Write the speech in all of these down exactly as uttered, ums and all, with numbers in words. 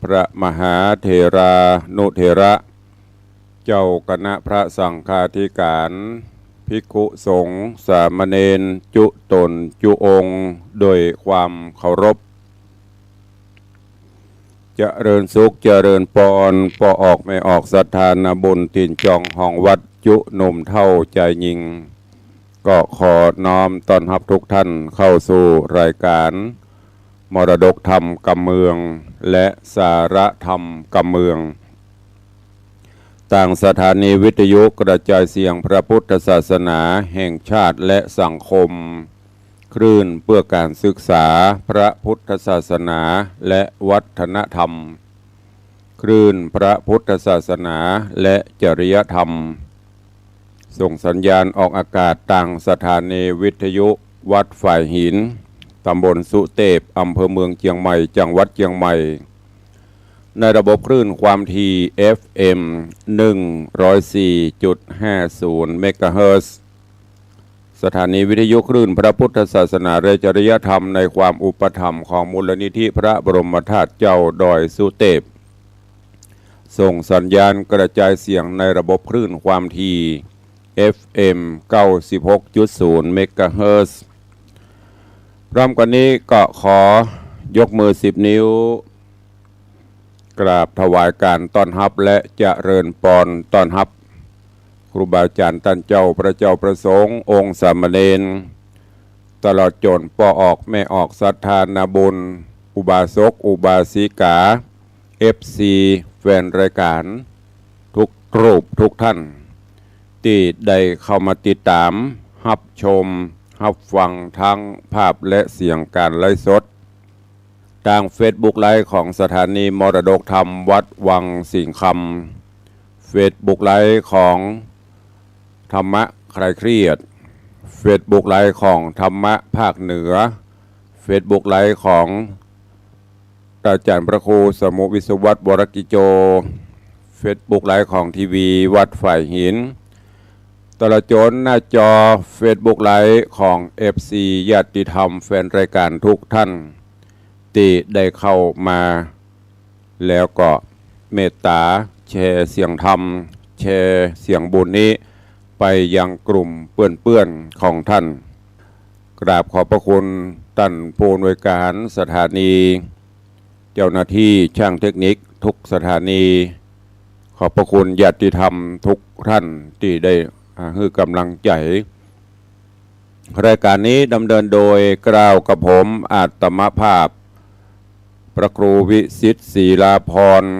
พระมหาเถรานุเถระ เจ้าคณะพระสังฆาธิการ ภิกขุสงฆ์ สามเณร จุตนจุองค์ โดยความเคารพ เจริญสุข เจริญปอน ป้อออกแม่ออกศรัทธานาบุญ ถิ่นจองหองวัด จุหนุ่มเฒ่าจายญิง ก็ขอน้อมต้อนฮับทุกท่านเข้าสู่รายการ มรดกธรรมกำเมือง และสาระธรรมกำเมือง ตางสถานีวิทยุกระจายเสียงพระพุทธศาสนาแห่งชาติและสังคม คลื่นเพื่อการศึกษาพระพุทธศาสนาและวัฒนธรรม คลื่นพระพุทธศาสนาและจริยธรรม ส่งสัญญาณออกอากาศตางสถานีวิทยุวัดฝายหิน ตำบลสุเตพ อำเภอเมืองเจียงใหม่ จังหวัดเจียงใหม่ ในระบบคลื่นความถี่ เอฟเอ็ม หนึ่งร้อยสี่จุดห้าศูนย์ เมกะเฮิรตซ์ สถานีวิทยุคลื่นพระพุทธศาสนาและจริยธรรมในความอุปถัมภ์ของมูลนิธิพระบรมธาตุเจ้าดอยสุเตพ ส่งสัญญาณกระจายเสียงในระบบคลื่นความถี่ เอฟเอ็ม เก้าสิบหกจุดศูนย์ เมกะเฮิรตซ์ พร้อมกันนี้ก็ขอยกมือสิบนิ้ว กราบถวายการต้อนฮับและเจริญปอนต้อนฮับ ครูบาอาจารย์ต้านเจ้า พระเจ้าพระสงฆ์ องค์สามเณร ตลอดจ๋นป้อออกแม่ออกศรัทธานาบุญ อุบาสกอุบาสิกา เอฟซี แฟนรายการ ทุกรูปทุกท่าน ตี้ได้เข้ามาติดต๋าม ฮับชม ฮับฟังทั้งภาพและเสียงการไลฟ์สด ตางเฟซบุ๊กไลฟ์ของสถานีมรดกธรรมวัดวังสิงห์คำ เฟซบุ๊กไลฟ์ของธรรมะคลายเครียด เฟซบุ๊กไลฟ์ของธรรมะภาคเหนือ เฟซบุ๊กไลฟ์ของอาจารย์พระครูสมุห์วิศวัตร วรกิจโจ เฟซบุ๊กไลฟ์ของทีวีวัดฝายหิน ตลอดจ๋นหน้าจอเฟซบุ๊กไลฟ์ของเอฟซี ญาติธรรมแฟนรายการทุกท่าน ตี้ได้เข้ามา แล้วก็เมตต๋าแชร์เสียงธรรม แชร์เสียงบุญนี้ไปยังกลุ่มเปื้อนๆ ของท่าน กราบขอบพระคุณต้านผู้อำนวยการสถานี เจ้าหน้าที่ช่างเทคนิคทุกสถานี ขอบพระคุณญาติธรรมทุกท่านตี้ได้ อ่า หื้อกำลังใจ๋ รายการนี้ดำเนินโดยเกล้ากระผมอาตมาภาพ พระครูวิสิทธิ์ศรีลาภรณ์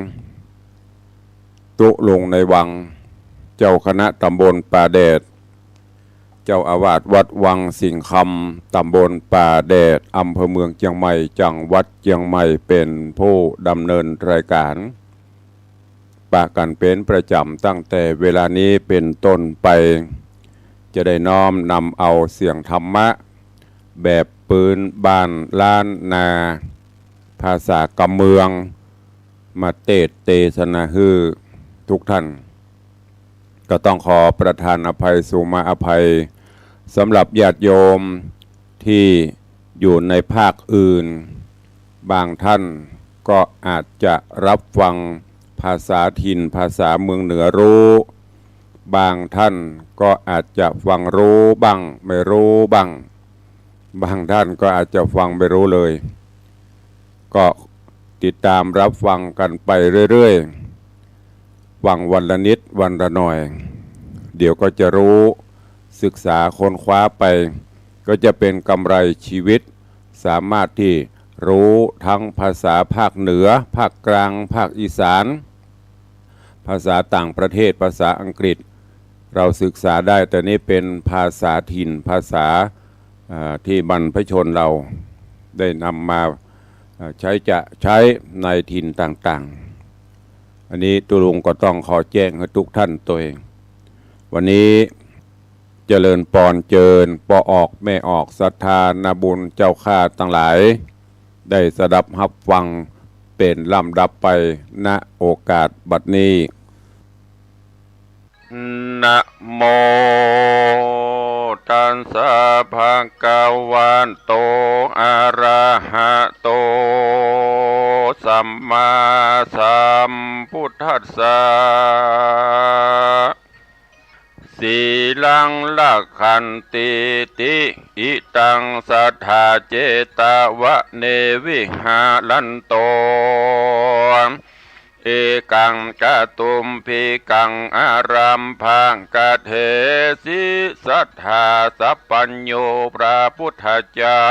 ตุ๊ลุงในวัง เจ้าคณะตำบลป่าแดด เจ้าอาวาสวัดวังสิงห์คำ ตำบลป่าแดด อำเภอเมืองเจียงใหม่ จังหวัดเจียงใหม่ เป๋นผู้ดำเนินรายการ ปะกั๋นเป๋นประจ๋ำตั้งแต่เวลานี้เป๋นต้นไป จะได้น้อมนำเอาเสียงธรรมะแบบปื๊นบ้านล้านนา ภาษากำเมือง มาเตสน์เตสนาหื้อทุกท่าน ก็ต้องขอประทานอภัย สุมาอภัย สำหรับญาติโยมที่อยู่ในภาคอื่น บางท่านก็อาจจะรับฟังภาษาถิ่น ภาษาเมืองเหนือรู้ บางท่านก็อาจจะฟังรู้บ้าง ไม่รู้บ้าง บางท่านก็อาจจะฟังไม่รู้เลย ก็ติดตามรับฟังกั๋นไปเรื่อยๆ ฟังวันละนิดวันละหน่อย เดี๋ยวก็จะรู้ ศึกษาค้นคว้าไป ก็จะเป๋นกำไรชีวิต สามารถตี้รู้ทั้งภาษาภาคเหนือ ภาคกลาง ภาคอีสาน ภาษาต่างประเทศ ภาษาอังกฤษ เราศึกษาได้ แต่นี้เป๋นภาษาถิ่น ภาษา อ่า ที่บรรพชนเราได้นำมา อ่า ใช้จะใช้ในถิ่นต่างๆ อันนี้ตุ๊ลุงก็ต้องขอแจ้งหื้อทุกท่านตวย วันนี้เจริญปอนเจิญป้อออกแม่ออกศรัทธานาบุญเจ้าข้าตังหลาย ได้สดับฮับฟังเป๋นลำดับไป ณ โอกาสบัดนี้ นะโมตัสสะ ภะคะวะโต อะระหะโต สัมมาสัมพุทธัสสะ สีลังรักขันติติ อิตังสัทธาเจตวะเนวิหารันโต เอกังกะตุมปิกังอารัมภะกะเถสิ สัทธาสัพพัญญูพระพุทธเจ้า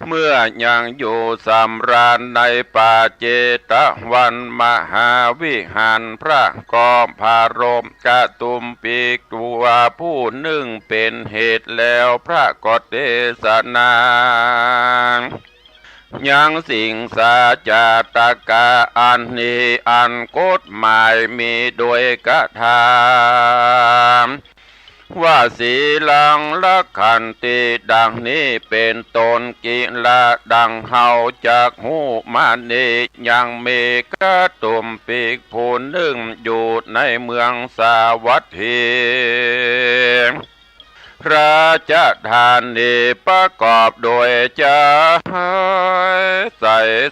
เมื่อยังอยู่สำราญในป่าเจตวันมหาวิหาร พระก็ปรารภกะตุมปิกตัวผู้นึ่งเป๋นเหตุแล้ว พระก็เตสนา ยังสิงสาจาตกะอันนี้ อันกฎหมายมีโดยกถา ว่าสีลังรักขันติ ดังนี้เป๋นต้น กิริยาดังเฮาจักฮู้มานี้ ยังมีกะตุมปิกผู้นึ่งอยู่ในเมืองสาวัตถี ราชธานี ประกอบโดยใจ๋ใส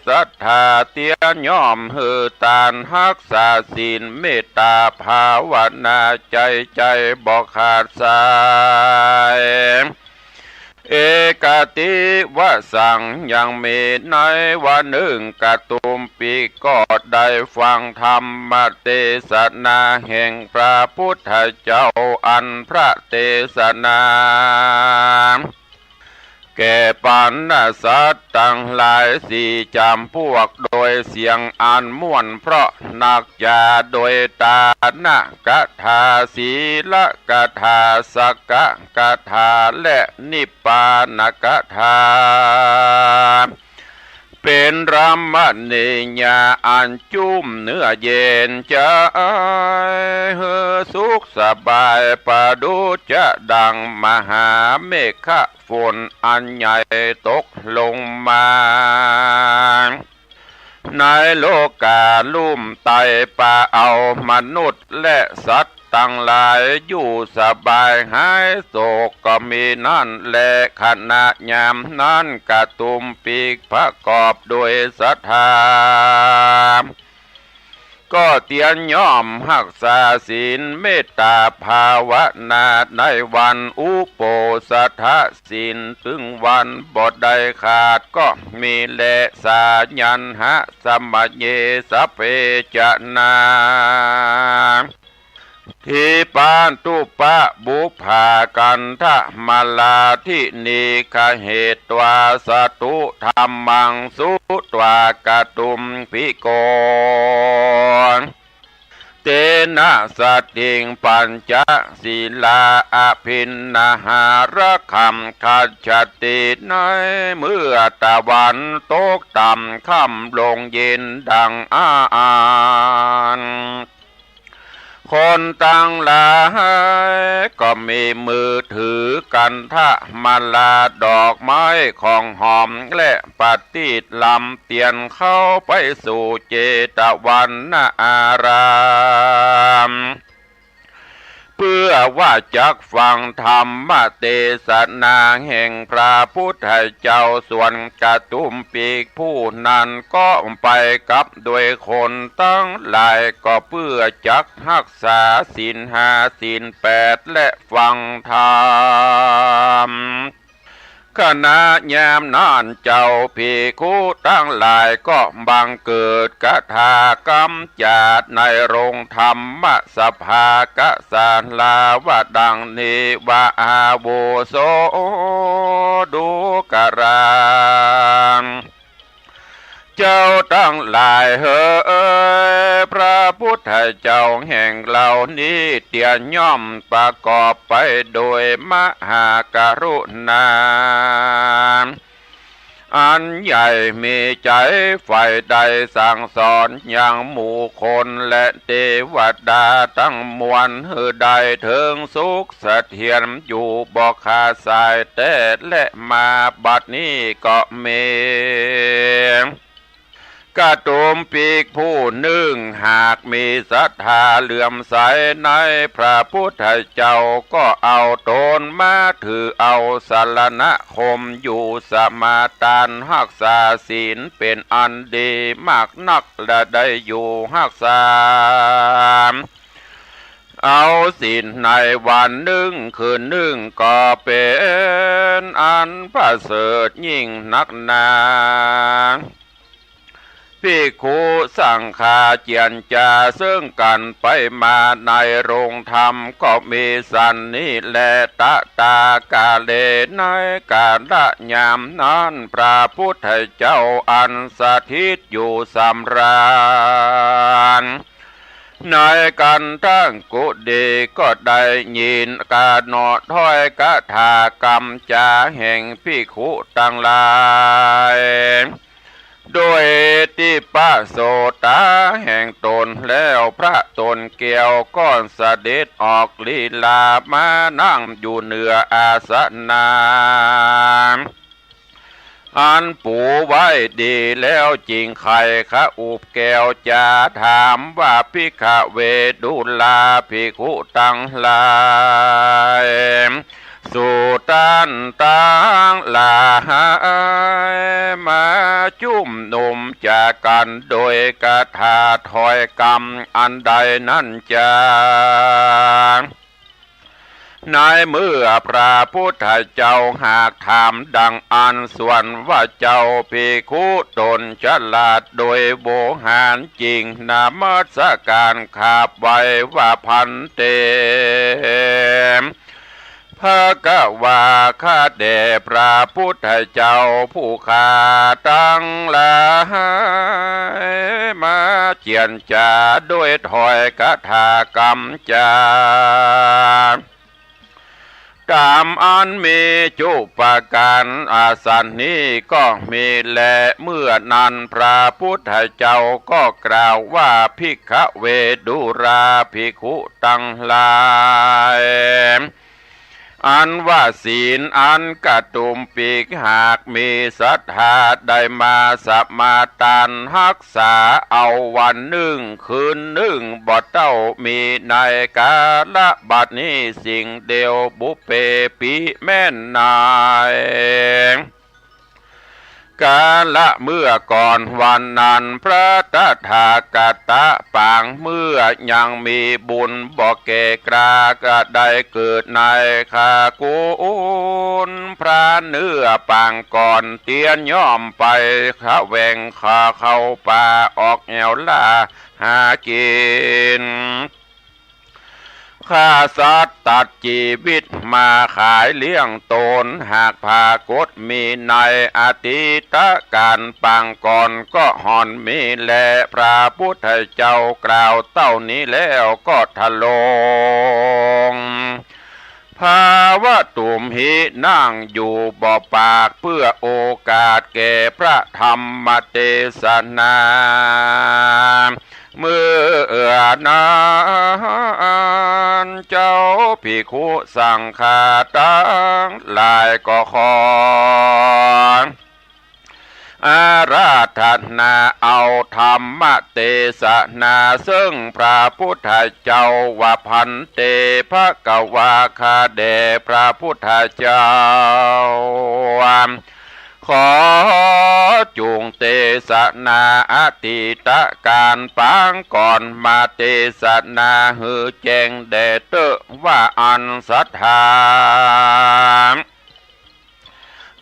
ศรัทธา เตี้ยยอมหื้อตานฮักษาศีลเมตตาภาวนาใจ๋ใจ๋บ่ขาดสาย เอกัตติวสัง ยังมีในวันนึ่ง กะตุมปิกก็ได้ฟังธรรมเตสนาแห่งพระพุทธเจ้า อันพระเตสนา แก่ปรรณสัตว์ตังหลายสี่จ๋ำพวก โดยเสียงอันม่วนเพราะนักจ๋า โดยตานกถา สีลกถา สักกะกถา และนิพพานกถา เป๋นรมณียาอันจุ่มเนื้อเย็นใจ๋ หื้อสุขสบายประดุจจะดังมหาเมฆฝนอันใหญ่ตกลงมา ในโลกาลุ่มไต้ ปาเอามนุษย์และสัตว์ตังหลายอยู่สบายหายโศกก็มีนั้นแล ขณะยามนั้นกะตุมปิกประกอบโดยศรัทธา ก็เตี้ยยอมฮักษาศีลเมตตาภาวนา ในวันอุโปสถศีล ตึงวันบ่ได้ขาดก็มีแล สายัณหะสมัยเย สัพเพจะนา ทีปาตุปะบุพพา กันธะมะลา ทินีฆะเหตวา สะตุธัมมัง สุตวากะตุมปิโก เตนะสัตถิง ปัญจะสีลา อะภินนะหาระคัม คัจฉติ ในเมื่อตะวันตกต่ำ ค่ำลงเย็นดังอาอัน คนตังหลายก็มีมือถือกันธะมะลา ดอกไม้ของหอม และปฏิดลำเตียนเข้าไปสู่เจตวันนาราม เพื่อว่าจักฟังธรรมเตสนาแห่งพระพุทธเจ้า ส่วนกะตุมปิกผู้นั้นก็ไปกับด้วยคนตังหลาย ก็เพื่อจักฮักษาศีลห้าศีลแปดและฟังธรรม ขณะยามนั้นเจ้าภิกขุตังหลายก็บังเกิดกถากำจาดในโรงธรรมสภากสาลาว่าดังนี้ว่า อาวุโสดูกรา เจ้าตังหลายเหย พระพุทธเจ้าแห่งเฮานี้เตี้ยย่อมประกอบไปโดยมหากรุณาอันใหญ่ มีใจ๋ใฝ่ใด่สั่งสอนยังหมู่คนและเตวดาตังมวลหื้อได้เถิงสุขเสถียรอยู่บ่ขาดสายแต๊ และมาบัดนี้ก็มี กตุมภิกขุผู้นึ่ง หากมีศรัทธาเลื่อมใสในพระพุทธเจ้า ก็เอาต๋นมาถือเอาสรณคม อยู่สมาทานฮักษาศีลเป๋นอันดีมากนัก และได้อยู่ฮักษา เอาศีลในวันนึ่งคืนนึ่ง ก็เป๋นอันประเสริฐยิ่งนักหนา ภิกขุสังฆาเจียรจาเซิ่งกั๋นไปมาในโฮงธรรม ก็มีสันนี้แล ตะตากาเล ในกาละยามนั้น พระพุทธเจ้าอันสถิตอยู่สำราญ ในคันธกุฏี ก็ได้ยินก๋านถ้อยคาถากำจ๋าแห่งภิกขุตังหลาย โดยทิพโสตาแห่งต๋นแล้ว พระต๋นแก้วก็เสด็จออกลีลามานั่งอยู่เหนืออาสนะ อันปูไว้ดีแล้ว จึงไขว่า อุบแก้วจาถามว่า ภิกขเว ดูราภิกขุตังหลาย สูต้านตังหลาย มาจุมนุมจากั๋นโดยคาถาถ้อยกำอันใดนั้นจา ในเมื่อพระพุทธเจ้าหากถามดังอั้น ส่วนว่าเจ้าภิกขุต๋นฉลาดโดยโวหาร จึงนมัสก๋านกราบไหว้ว่า ภันเต ภะคะวา ข้าแต่พระพุทธเจ้าผู้ข้าตังหลาย มาเจียรจาโดยถ้อยคาถากำจ๋า ต๋ามอันมีจุปการอันนี้ก็มีแล เมื่อนั้นพระพุทธเจ้าก็กล่าวว่า ภิกขเว ดูราภิกขุตังหลาย อันว่าศีลอันกตุมภิกขุหากมีศรัทธาได้มาสมาทานฮักษาเอาวันนึ่งคืนนึ่ง บ่เต้ามีในกาละบัดนี้สิ่งเดียว ปุพเพปิ แม่นใน กาละเมื่อก่อน วันนั้นพระตถาคตะปางเมื่อยังมีบุญบ่แก่กล้า ก็ได้เกิดในคกุลพระเนื้อปางก่อน เตียนย่อมไปแสวงหาเข้าป่าออกแอ่วล่าหากิ๋น ฆ่าสัตว์ตัดจีวิตมาขายเลี้ยงต๋น หากปรากฏมีในอดีตก๋าลปางก่อนก็หอนมีแล พระพุทธเจ้ากล่าวเต้านี้แล้วก็ทะลง ภาวะตุมหิ นั่งอยู่บ่ปาก เพื่อโอกาสแก่พระธรรมเตสนา เมื่อนั้นเจ้าภิกขุสังฆาตังหลายก็ขอ อาราธนาเอาธรรมเตสนาเซิ่งพระพุทธเจ้าว่า ภันเต ภะคะวา ข้าแด่พระพุทธเจ้า ขอจุ่งเตสนาอดีตก๋าลปางก่อนมาเตสนาหื้อแจ้งแด่เต๊อะว่า อันศรัทธา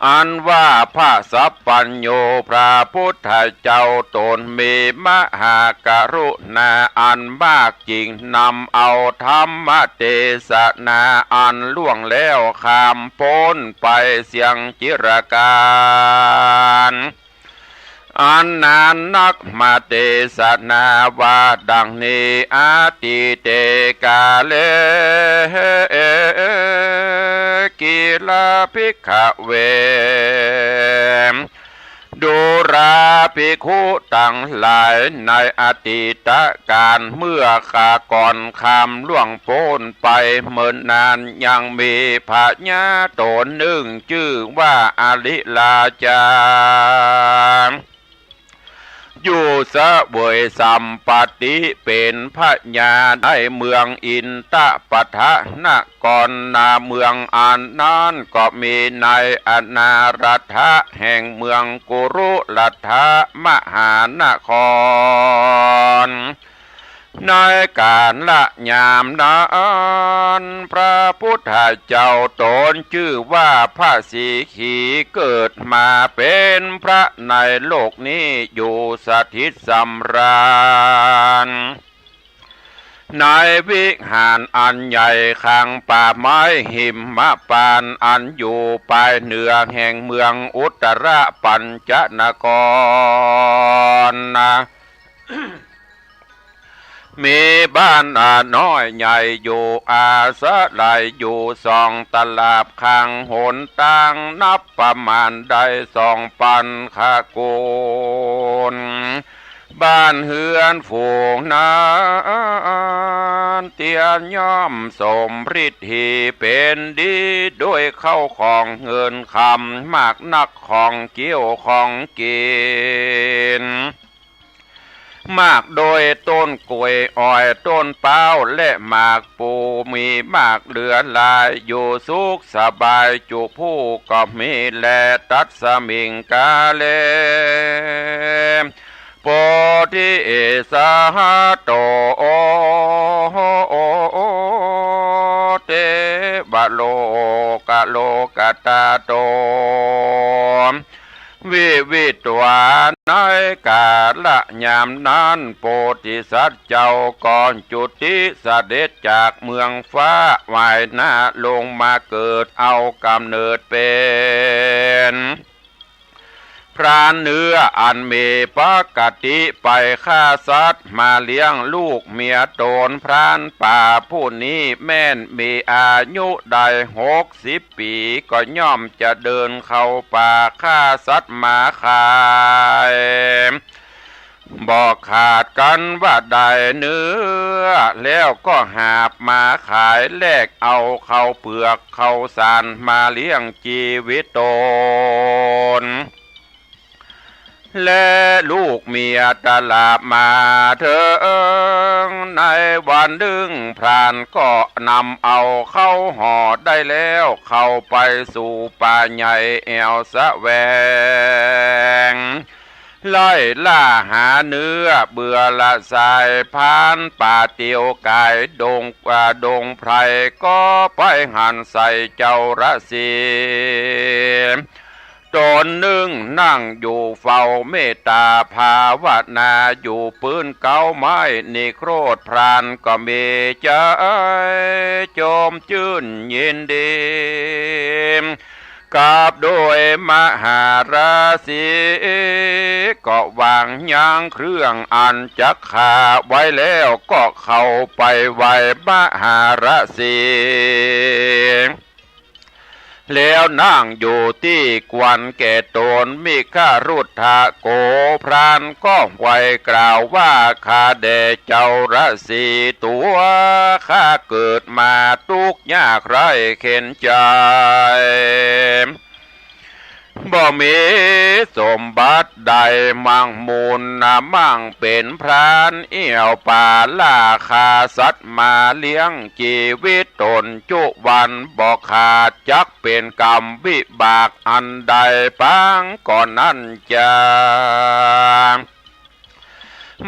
อันว่าพระสัพพัญญูพระพุทธเจ้าต๋นมีมหากรุณาอันมาก จึงนำเอาธรรมเตสนาอันล่วงแล้วข้ามป๊นไปเสี้ยงจิรกาลอันนานนัก มาเตสนาว่าดังนี้ อดีเตกาเล กิลา ภิกขเว ดูราภิกขุตังหลาย ในอดีตก๋าลเมื่อคาก่อนข้ามล่วงป๊นไปเมินนาน ยังมีพญาต๋นนึ่งจื้อว่าอริราชา อยู่เสวยสัมปัตติเป๋นพญาในเมืองอินทปัฏฐนคร นาเมืองอันนั้นก็มีในอนารัฐะแห่งเมืองกุรุรัฐะมหานคร ในกาละยามนั้น พระพุทธเจ้าต๋นจื้อว่าพระสีขีเกิดมาเป๋นพระในโลกนี้อยู่สถิตสำราญ ในวิหารอันใหญ่ข้างป่าไม้หิมพานต์อันอยู่ปายเหนือแห่งเมืองอุตตรปัญจนคร มีบ้านน้อยใหญ่อยู่อาศัยอยู่สองตลับ ข้างหนตางนับประมาณได้สองปันขโกณ บ้านเฮือนฝูงนั้นเตียนย่อมสมฤทธีเป๋นดีด้วยเข้าของเงินคำ มากนักของเกี้ยวของกิ๋น มากโดยต้นก๋วยอ้อย ต้นเป๊า และหมากปู มีมากเหลือหลาย อยู่สุขสบายจุผู้ก็มีแล ตัสมิงกาเล โพธิสัตโต เตวโลกโลกตาโต วิวิตวา ในกาละยามนั้น โพธิสัตว์เจ้าก็จุติเสด็จจากเมืองฟ้า ว่ายน้ำลงมาเกิดเอาก๋ำเนิดเป๋นพรานเนื้ออันมีปกติไปฆ่าสัตว์มาเลี้ยงลูกเมียต๋น พรานป่าผู้นี้แม่นมีอายุได้หกสิบ ปี๋ก็ย่อมจะเดินเข้าป่าฆ่าสัตว์มาขาย บ่ขาดกั๋นว่าได้เนื้อ แล้วก็หาบมาขายแลกเอาข้าวเปือกข้าวสารมาเลี้ยงจีวิตต๋น และลูกเมียตลาดมาเถิง ในวันนึ่งพรานก็นำเอาข้าวห่อได้แล้ว เข้าไปสู่ป่าใหญ่แอ่วแสวง ไล่ล่าหาเนื้อเบื่อละสาย พรานป่าเตียวก๋ายดง อ่า ดงไพร ก็ไปหันใส่เจ้าฤๅษี ต๋นนึ่งนั่งอยู่เฝ้าเมตตาภาวนาอยู่ปื๊นเก๊าไม้นิโครธ พรานก็มีใจ๋จมจื้นยินดี กับโดยมหาฤๅษี ก็วางยั้งเครื่องอันจักฆ่าไว้แล้ว ก็เข้าไปไหว้มหาฤๅษี แล้วนั่งอยู่ตี้ควรแก่ต๋น มิครุฑโข พรานก็ไหว้กล่าวว่า ข้าแด่เจ้าฤๅษี ตั๋วข้าเกิดมาตุ๊กข์ยากไร้เข็ญใจ๋ บ่มีสมบัติใดมั่งมูลนามั่งเป๋นพรานเอี้ยวป่าล่าฆ่าสัตว์มาเลี้ยงจีวิตต๋นจุวัน บ่ขาดจักเป๋นกรรมวิบากอันใดปางก่อนนั้นจา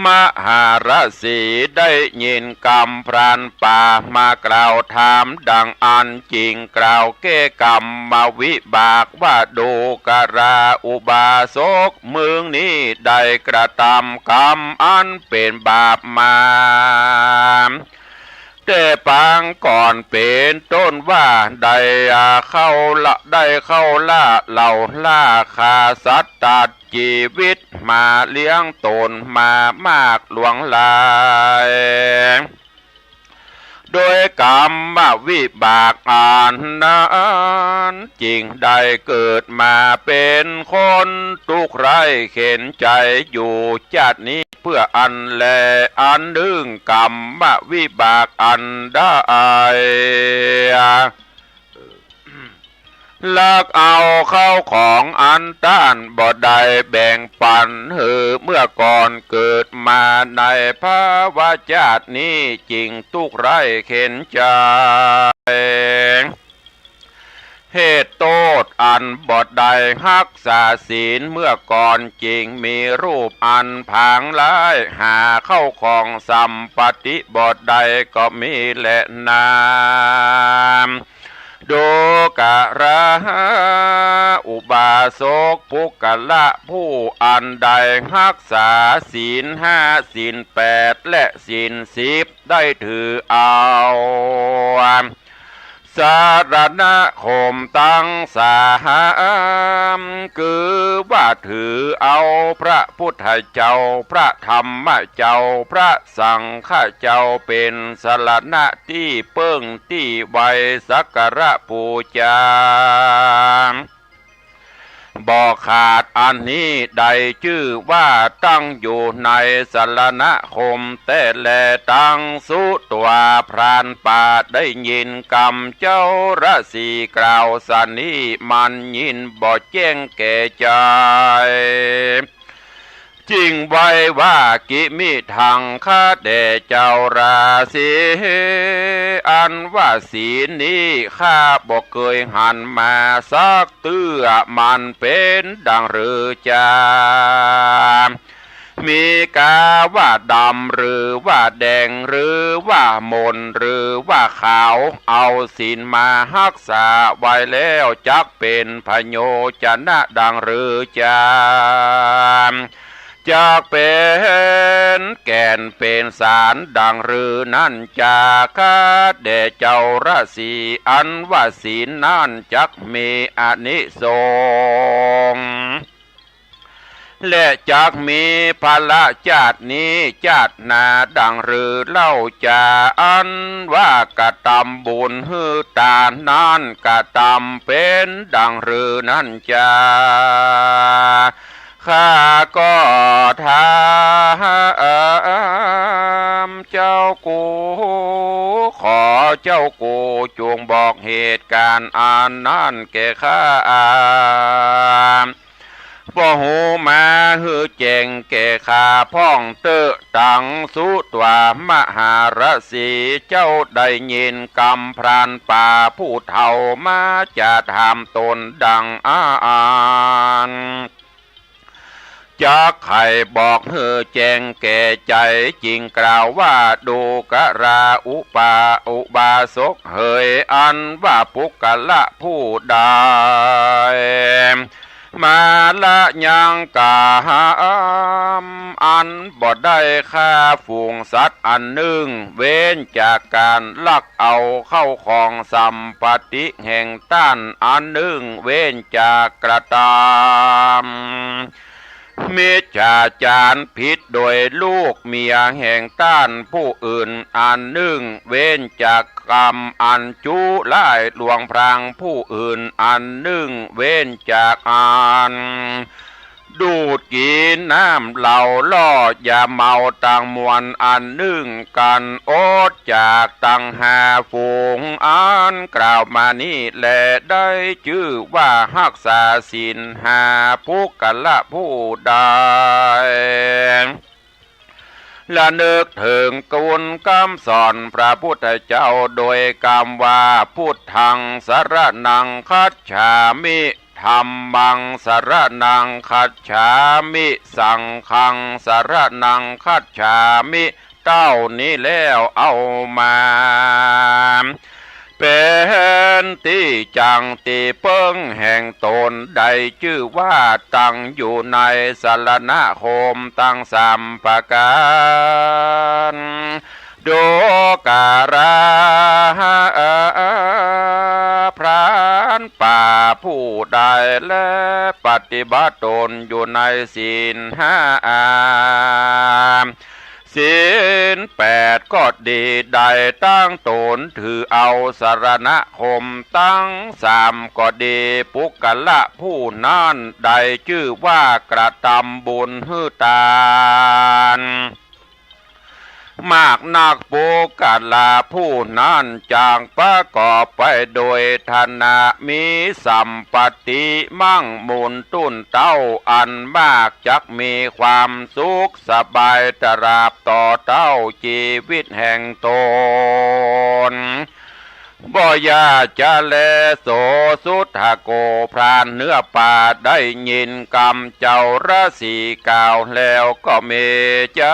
มหาฤๅษีได้ยินกำพรานป่ามากล่าวถามดังอั้น จึงกล่าวแก้กรรมวิบากว่า ดูกราอุบาสก มึงนี้ได้กระตำกรรมอันเป๋นบาปมา แต่ปางก่อนเป๋นต้นว่า ได้เข้าละ ได้เข้าล่าเหล่าล่าฆ่าสัตว์ตัดจีวิตมาเลี้ยงต๋นมามากหลวงหลาย โดยกรรมวิบากอันนั้น จึงได้เกิดมาเป๋นคนตุ๊กข์ไร้เข็ญใจ๋อยู่จาตินี้ เปื้ออันแล อันนึ่งกรรมวิบากอันได้ ลักเอาเข้าของอันต้านบ่ได้แบ่งปั๋นหื้อเมื่อ มื่อก่อนเกิดมาในภวชาตินี้ จึงตุ๊กข์ไร้เข็ญใจ๋ เหตุโต้ษอันบ่ได้ฮักษาศีลเมื่อก่อน จึงมีรูปอันผางร้าย หาเข้าของสัมปติบ่ได้ก็มีแลนา ดูกราอุบาสก ปุคคละผู้อันได้ฮักษาศีลห้า ศีลแปด และศีลสิบ ได้ถือเอา สรณคมตังสาม คือว่าถือเอาพระพุทธเจ้า พระธรรมเจ้า พระสังฆเจ้า เป๋นสรณะตี้เปิ้งตี้ไหว้สักการะปู๋จา บ่ขาด อันนี้ได้จื้อว่าตั้งอยู่ในสรณคมแต๊แล ตังสุตวา พรานป่าได้ยินกำเจ้าฤๅษีกล่าวสันนี้ มันยินบ่แจ้งแก่ใจ๋ จึงไหว้ว่า กิมิทัง ข้าแต่เจ้าฤๅษี อันว่าศีลนี้ข้าบ่เกยหันมาสักเตื้อ มันเป๋นดังหรือจา มีกาว่าดำหรือว่าแดง หรือว่าหม่นหรือว่าขาว เอาศีลมาฮักษาไว้แล้ว จักเป๋นพโยชนะดังหรือจา จักเป๋นแก่นเป๋นสารดังหรือนั้นจา ข้าแต่เจ้าฤๅษี อันว่าศีลนั้นจักมีอานิสงส์ และจักมีผละจาตินี้จาติหน้าดังหรือเล่าจา อันว่ากระตำบุญหื้อตานนั้น กระตำเป๋นดังหรือนั้นจา ข้าก็ถามเจ้ากู ขอเจ้ากูจงบอกเหตุก๋ารณ์อันนั้นแก่ข้า บ่ฮู้มาหื้อแจ้งแก่ข้าพ่องเต๊อะ ตังสุตวา มหาฤๅษีเจ้าได้ยินกำพรานป่าผู้เฒ่ามาจะถามตนดังอั้น จักใค่บอกหื้อแจ้งแก่ใจ๋ จึงกล่าวว่า ดูกราอุปา อุบาสกเหย อันว่าปุคคละผู้ใด มาละยังกำอันบ่ได้ฆ่าฝูงสัตว์อันนึ่ง เว้นจากก๋านลักเอาเข้าของสัมปติแห่งต้านอันนึ่ง เว้นจากกระตำ มิจฉาจารผิดโดยลูกเมียแห่งต้านผู้อื่นอันนึ่ง เว้นจากกำอันจุร้ายลวงพรางผู้อื่นอันนึ่ง เว้นจากอันดูดกิ๋นน้ำเหล้าล่อยาเมาตังมวลอันนึ่ง ก๋านอดจากตังห้าฝูงอันกล่าวมานี้แล ได้จื้อว่าฮักษาศีลห้า ปุคคละผู้ใด ระนึกเถิงคุณกำสอนพระพุทธเจ้าโดยกำว่า พุทธังสรณังคัจฉามิ ธัมมังสรณังคัจฉามิ สังฆังสรณังคัจฉามิ เต้านี้แล้วเอามา เป๋นตี้จั้งตี้เปิ้งแห่งต๋น ได้จื้อว่าตั้งอยู่ในสรณคมตังสามประก๋าน ดูกรา พรานป่าผู้ใดแล ปฏิบัติตนอยู่ในศีลห้า ศีลแปดก็ดี ได้ตั้งต๋นถือเอาสรณคมตังสามก็ดี ปุคคละผู้นั้นได้จื้อว่ากระตำบุญหื้อตาน มากนักปุคคละผู้นั้นจักประกอบไปโดยฐานะ มีสัมปติมั่งมูลตุ๊นเต้าอันมาก จักมีความสุขสบายตราบต่อเต้าจีวิตแห่งตน บ่อย่าจะแล โสสุทโธ พรานเนื้อป่าได้ยินกำเจ้าฤๅษีกล่าวแล้วก็มีใจ๋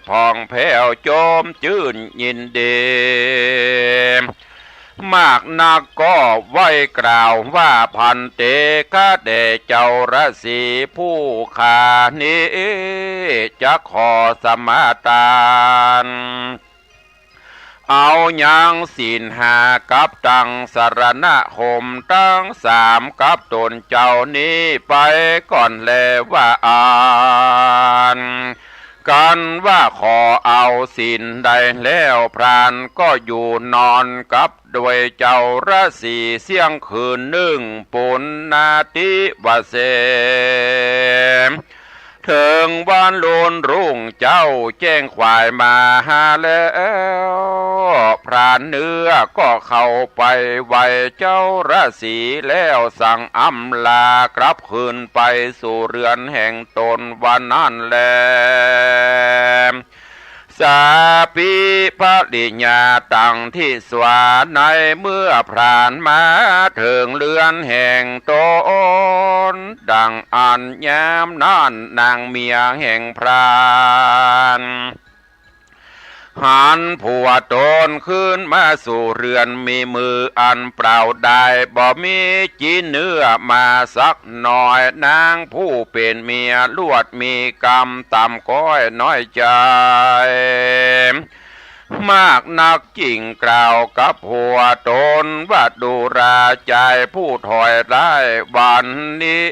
ผ่องแผ้วโจมจื้นยินดี มากนักก็ไหว้กล่าวว่า ภันเต ข้าแต่เจ้าฤๅษีผู้ข้านี้จักขอสมาทาน เอายังศีลห้ากับตังสรณคมทั้งสามกับตนเจ้านี้ไปก่อนแลว่าอั้น กันว่าขอเอาศีลได้แล้ว พรานก็อยู่นอนกับโดยเจ้าฤๅษีเสี้ยงคืนนึ่ง ปุณณาทิวาเส เถิงวันลุนรุ่งเจ๊าแจ้งขวายมาหาแล้ว พรานเนื้อก็เข้าไปไหว้เจ้าฤๅษีแล้วสั่งอำลากลับคืนไปสู่เรือนแห่งตนวันนั้นแล สาปิปริญญาตังทิสวา ในเมื่อพรานมาเถิงเรือนแห่งตน ดังอั้นยามนั้นนางเมียแห่งพราน หันผัวตนคืนมาสู่เรือน มีมืออันเปล่าดาย บ่มีจิ๊นเนื้อมาสักหน่อย นางผู้เป๋นเมียลวดมีกำต่ำก้อยน้อยใจ๋ มากนักจึ่งกล่าวกับผัวตนว่า ดูราชายผู้ถอยร้าย วันนี้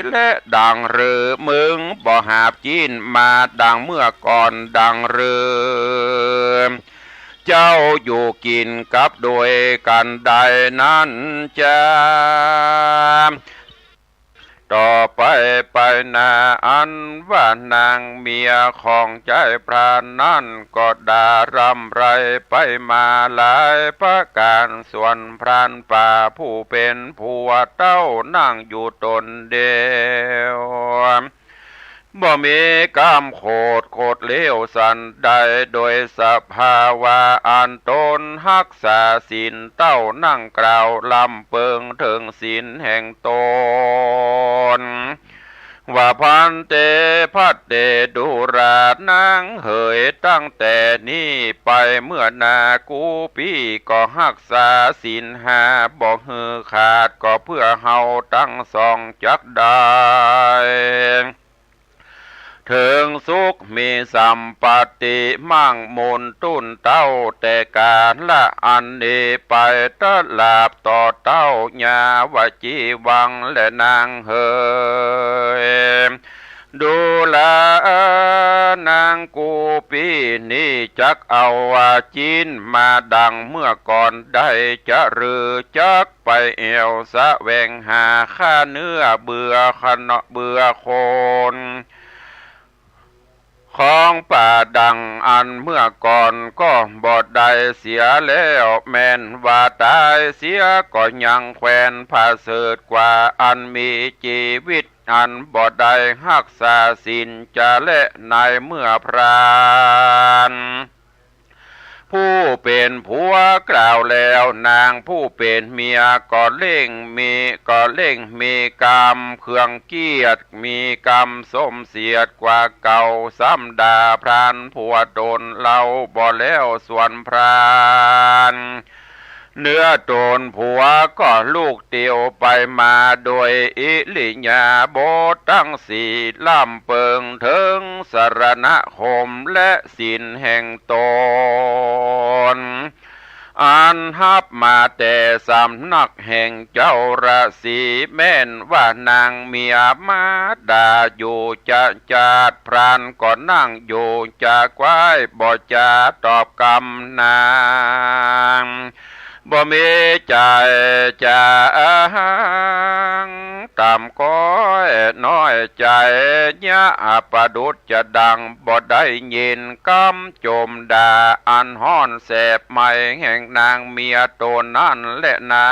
แลดังเรือมึงบ่หาบจิ๊นมาดังเมื่อก่อนดังเรือ เจ้าอยู่กิ๋นกับโดยกั๋นได้นั้นจา ต่อไปไปหน้าอันว่านางเมียของใจ๋พรานนั้นก็ดาร่ำไรไปมาหลายประก๋าน ส่วนพรานป่าผู้เป๋นผัวเต้านั่งอยู่ตนเดียว บ่มีกำโขดโขดเลวสันใด โดยสภาวะอันตนฮักษาศีลเต้านั่งกล่าวลำเปิงเถิงศีลแห่งตน ว่าภันเต ภันเต ดูราชนางเหย ตั้งแต่นี้ไปเมื่อหน้ากู้ปี้ก็ฮักษาศีลห้าบ่หื้อขาด ก็เพื่อเฮาตังสองจักได้ เถิงสุขมีสัมปติมั่งมูลตุ๊นเต้า แต่กาละอันนี้ไปตราบต่อเต้ายาวจีวัง แลนางเหย ดูราชนางกู้ปี้นี้จักเอาว่าจิ๊นมาดังเมื่อก่อนได้จะหรือ จักไปแอ่วแสวงหาข้าเนื้อเบื่อขนเนาะเบื่อคน ของป่าดังอันเมื่อก่อนก็บ่ได้เสียแล้ว แม่นว่าต๋ายเสียก็ยังแควนผะเสริฐกว่าอันมีจีวิตอันบ่ได้ฮักษาศีลจะแล ในเมื่อพราน ผู้เป๋นผัวกล่าวแล้ว นางผู้เป๋นเมียก็เร่งมี ก็เร่งมีกำเครื่องเกียจ มีกำส้มเสียดกว่าเก่า ซ้ำด่าพรานผัวตนเล่าบ่แล้ว ส่วนพรานเนื้อตนผัวก็ลุกเตียวไปมาโดยอิริยาบถตังสี่ ลำเปิงเถิงสรณคมและศีลแห่งตน อันฮับมาแต่สำนักแห่งเจ้าฤๅษี แม่นว่านางเมียมาด่าอยู่จะจาด พรานก็นั่งอยู่จะกว้ายบ่จาตอบกำนาง บ่มีใจ๋จ๋าง ต่ำก๊อยน้อยใจ๋ เยียะประดุจจะดัง บ่ได้ยินกำจมด่า อันฮ้อนแสบไหม้แห่งนางเมียต๋นนั้นแลนา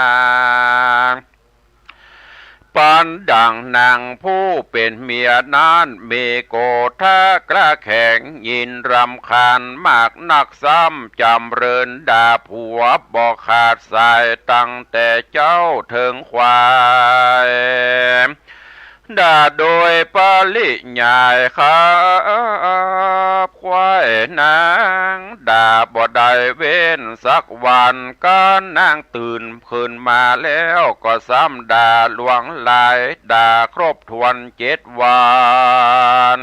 ปันดั่งนางผู้เป๋นเมียนั้น มีโกธะกล้าแข็ง ยินรำคาญมากนัก ซ้ำจ๋ำเริญด่าผัวบ่ขาดสาย ตั้งแต่เจ๊าเถิงควาย ด่าโดยปริยาย ขับขว้ายนาง ด่าบ่ได้เว้นสักวัน ก้านนางตื่นขึ้นมาแล้ว ก็ซ้ำด่าหลวงหลาย ด่าครบถ้วนเจ็ดวัน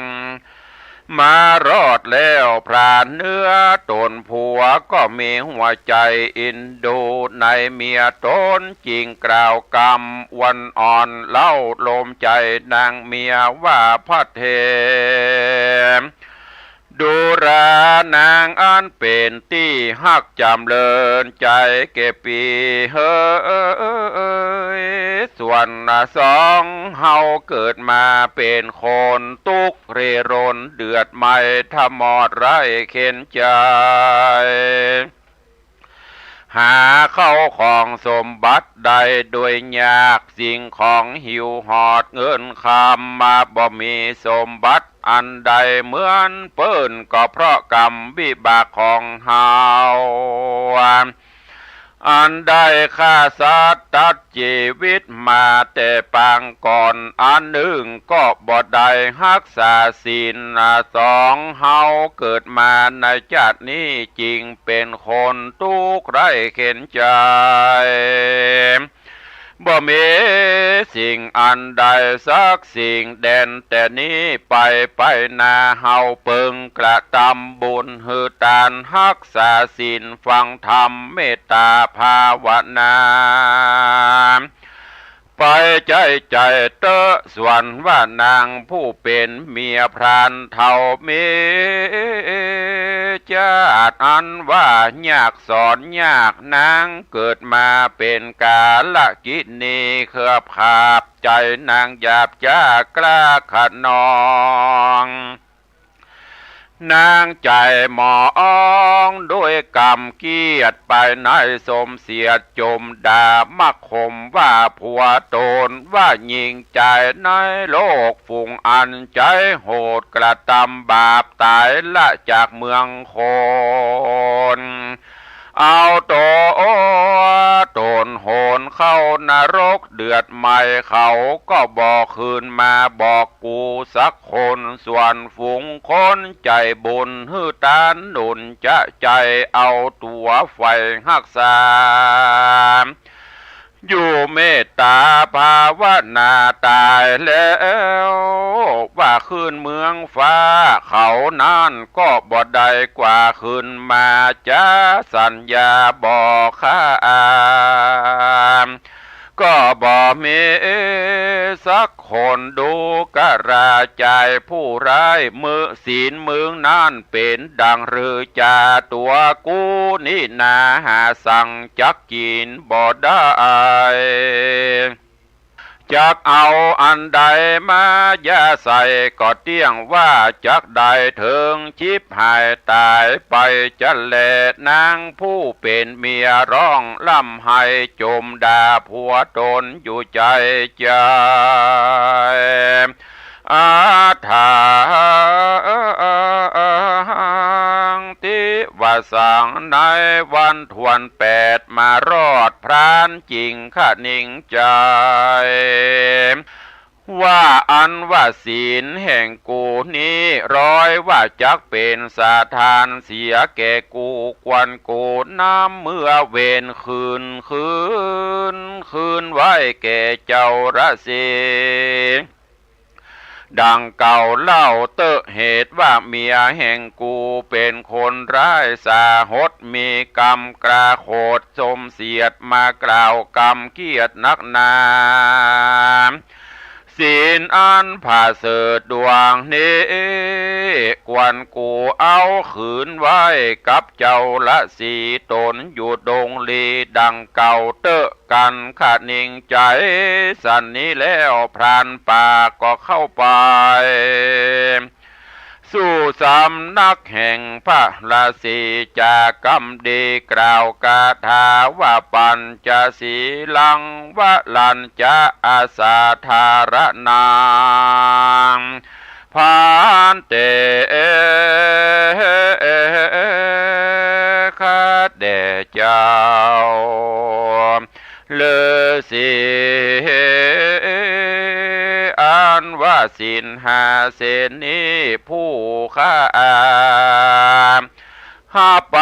มารอดแล้วพรานเนื้อต๋น ผัวก็มีหัวใจ๋อินดูในเมียต๋น จึงกล่าวกำอวนอ่อน เล้าโลมใจ๋นางเมียว่า พระเถร ดูรานางอันเป๋นตี้ฮักจ๋ำเริญใจ๋แก่ปี้เหย ส่วนสองเฮาเกิดมาเป๋นคน ตุ๊กข์เร่ร่อนเดือดไหม้ ทะมอดไร้เข็ญใจ๋ หาเข้าของสมบัติได้โดยยาก สิ่งของหิวหอดเงินคำ มาบ่มีสมบัติอันใดเหมือนเปิ้น ก็เพราะกรรมวิบากของเฮา อันได้ฆ่าสัตว์ตัดจีวิตมาแต่ปางก่อน อันนึ่งก็บ่ได้ฮักษาศีล สองเฮาเกิดมาในจาตินี้ จึงเป๋นคนตุ๊กข์ไร้เข็ญใจ๋ บ่มีสิ่งอันใดสักสิ่ง แด่นแต่นี้ไป ไปหน้าเฮาเปิงกระตำบุญ หื้อตาน ฮักษาศีล ฟังธรรม เมตตาภาวนา ไปใจ๊ใจ๋เต๊อะ ส่วนว่านางผู้เป๋นเมียพรานเฒ่า มีจาติอันว่ายากสอนยาก นางเกิดมาเป๋นกาลกิณี เคือบขาบใจ๋นางหยาบจ๊ากล้าคะนอง นางใจ๋หมองด้วยกำเกียจ ไปในสมเสียดจมด่ามักข่มว่าผัวต๋น ว่าหญิงใจ๋ในโลกฝูงอันใจ๋โหด กระตำบาปต๋ายละจากเมืองคน เอาตั๋วต๋นโหนเข้านรกเดือดไหม้ เขาก็บ่คืนมาบอกกูสักคน ส่วนฝูงคนใจ๋บุญ หื้อตานหนุนจะใจ๋ เอาตั๋วใฝ่ฮักษา อยู่เมตตาภาวนา ต๋ายแล้วว่าคืนเมืองฟ้า เขานั้นก็บ่ได้กว่าคืนมา จะสัญญาบ่ฆ่า ก็บ่มีสักคน ดูกราจ๋ายผู้ร้าย มื้อศีลมึงนั้นเป๋นดังฤๅจา ตั๋วกูนี้นา หาสังจักกิ๋นบ่ได้ จักเอาอันใดมาหย่าใส่ ก็เตี้ยงว่าจักได้เถิงฉิบหายต๋ายไปจะแล นางผู้เป๋นเมียร้องร่ำไห้จมด่าผัวต๋นอยู่ใจ๋ใจ๋ อาถรรพ์ติวสัง ในวันถ้วนแปดมารอดพราน จึงคะนิงใจ๋ ว่าอันว่าศีลแห่งกูนี้ ร้อยว่าจักเป๋นสถานเสียแก่กู ควรกูนำเมื่อเวรคืน คืน คืนไว้แก่เจ้าราศี ดังเก่าเล่าเต๊อะ เหตุว่าเมียแห่งกูเป๋นคนร้ายสาหด มีกำกล้าโขด สมเสียดมากล่าวกำเกียจนักหนา ศีลอันประเสริฐดวงนี้ ควรกูเอาคืนไว้กับเจ้าฤๅษี ตนอยู่ดงลีดังเก่าเต๊อะ กันคะนิงใจ๋สันนี้แล้ว พรานป่าก็เข้าไป สู่สำนักแห่งพระฤๅษี จากำดีกล่าวคาถาว่า ปัญจสีลังวรัญจะ อสาธารณัง ภันเต ข้าแด่เจ้า ฤๅษี อันว่าศีลห้าเส้นนี้ ผู้ข้าฮับไป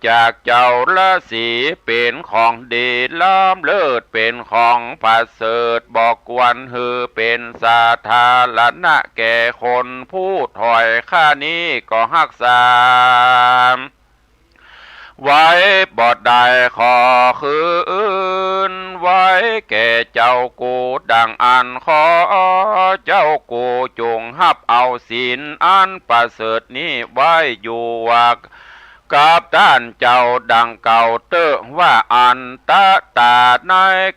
จากเจ้าฤๅษี เป๋นของดีล้ำเลิศ เป๋นของประเสริฐ บ่ควรหื้อเป๋นสาธารณะแก่คน ผู้ถ้อยข้านี้ก็ฮักษา ไว้บ่ได้ ขอคืนไว้แก่เจ้ากู ดังอั้นขอเจ้ากูจงฮับเอาศีลอันประเสริฐนี้ไว้อยู่กับต้านเจ้าดังเก่าเต๊อะ ว่าอันตะต๋า ใน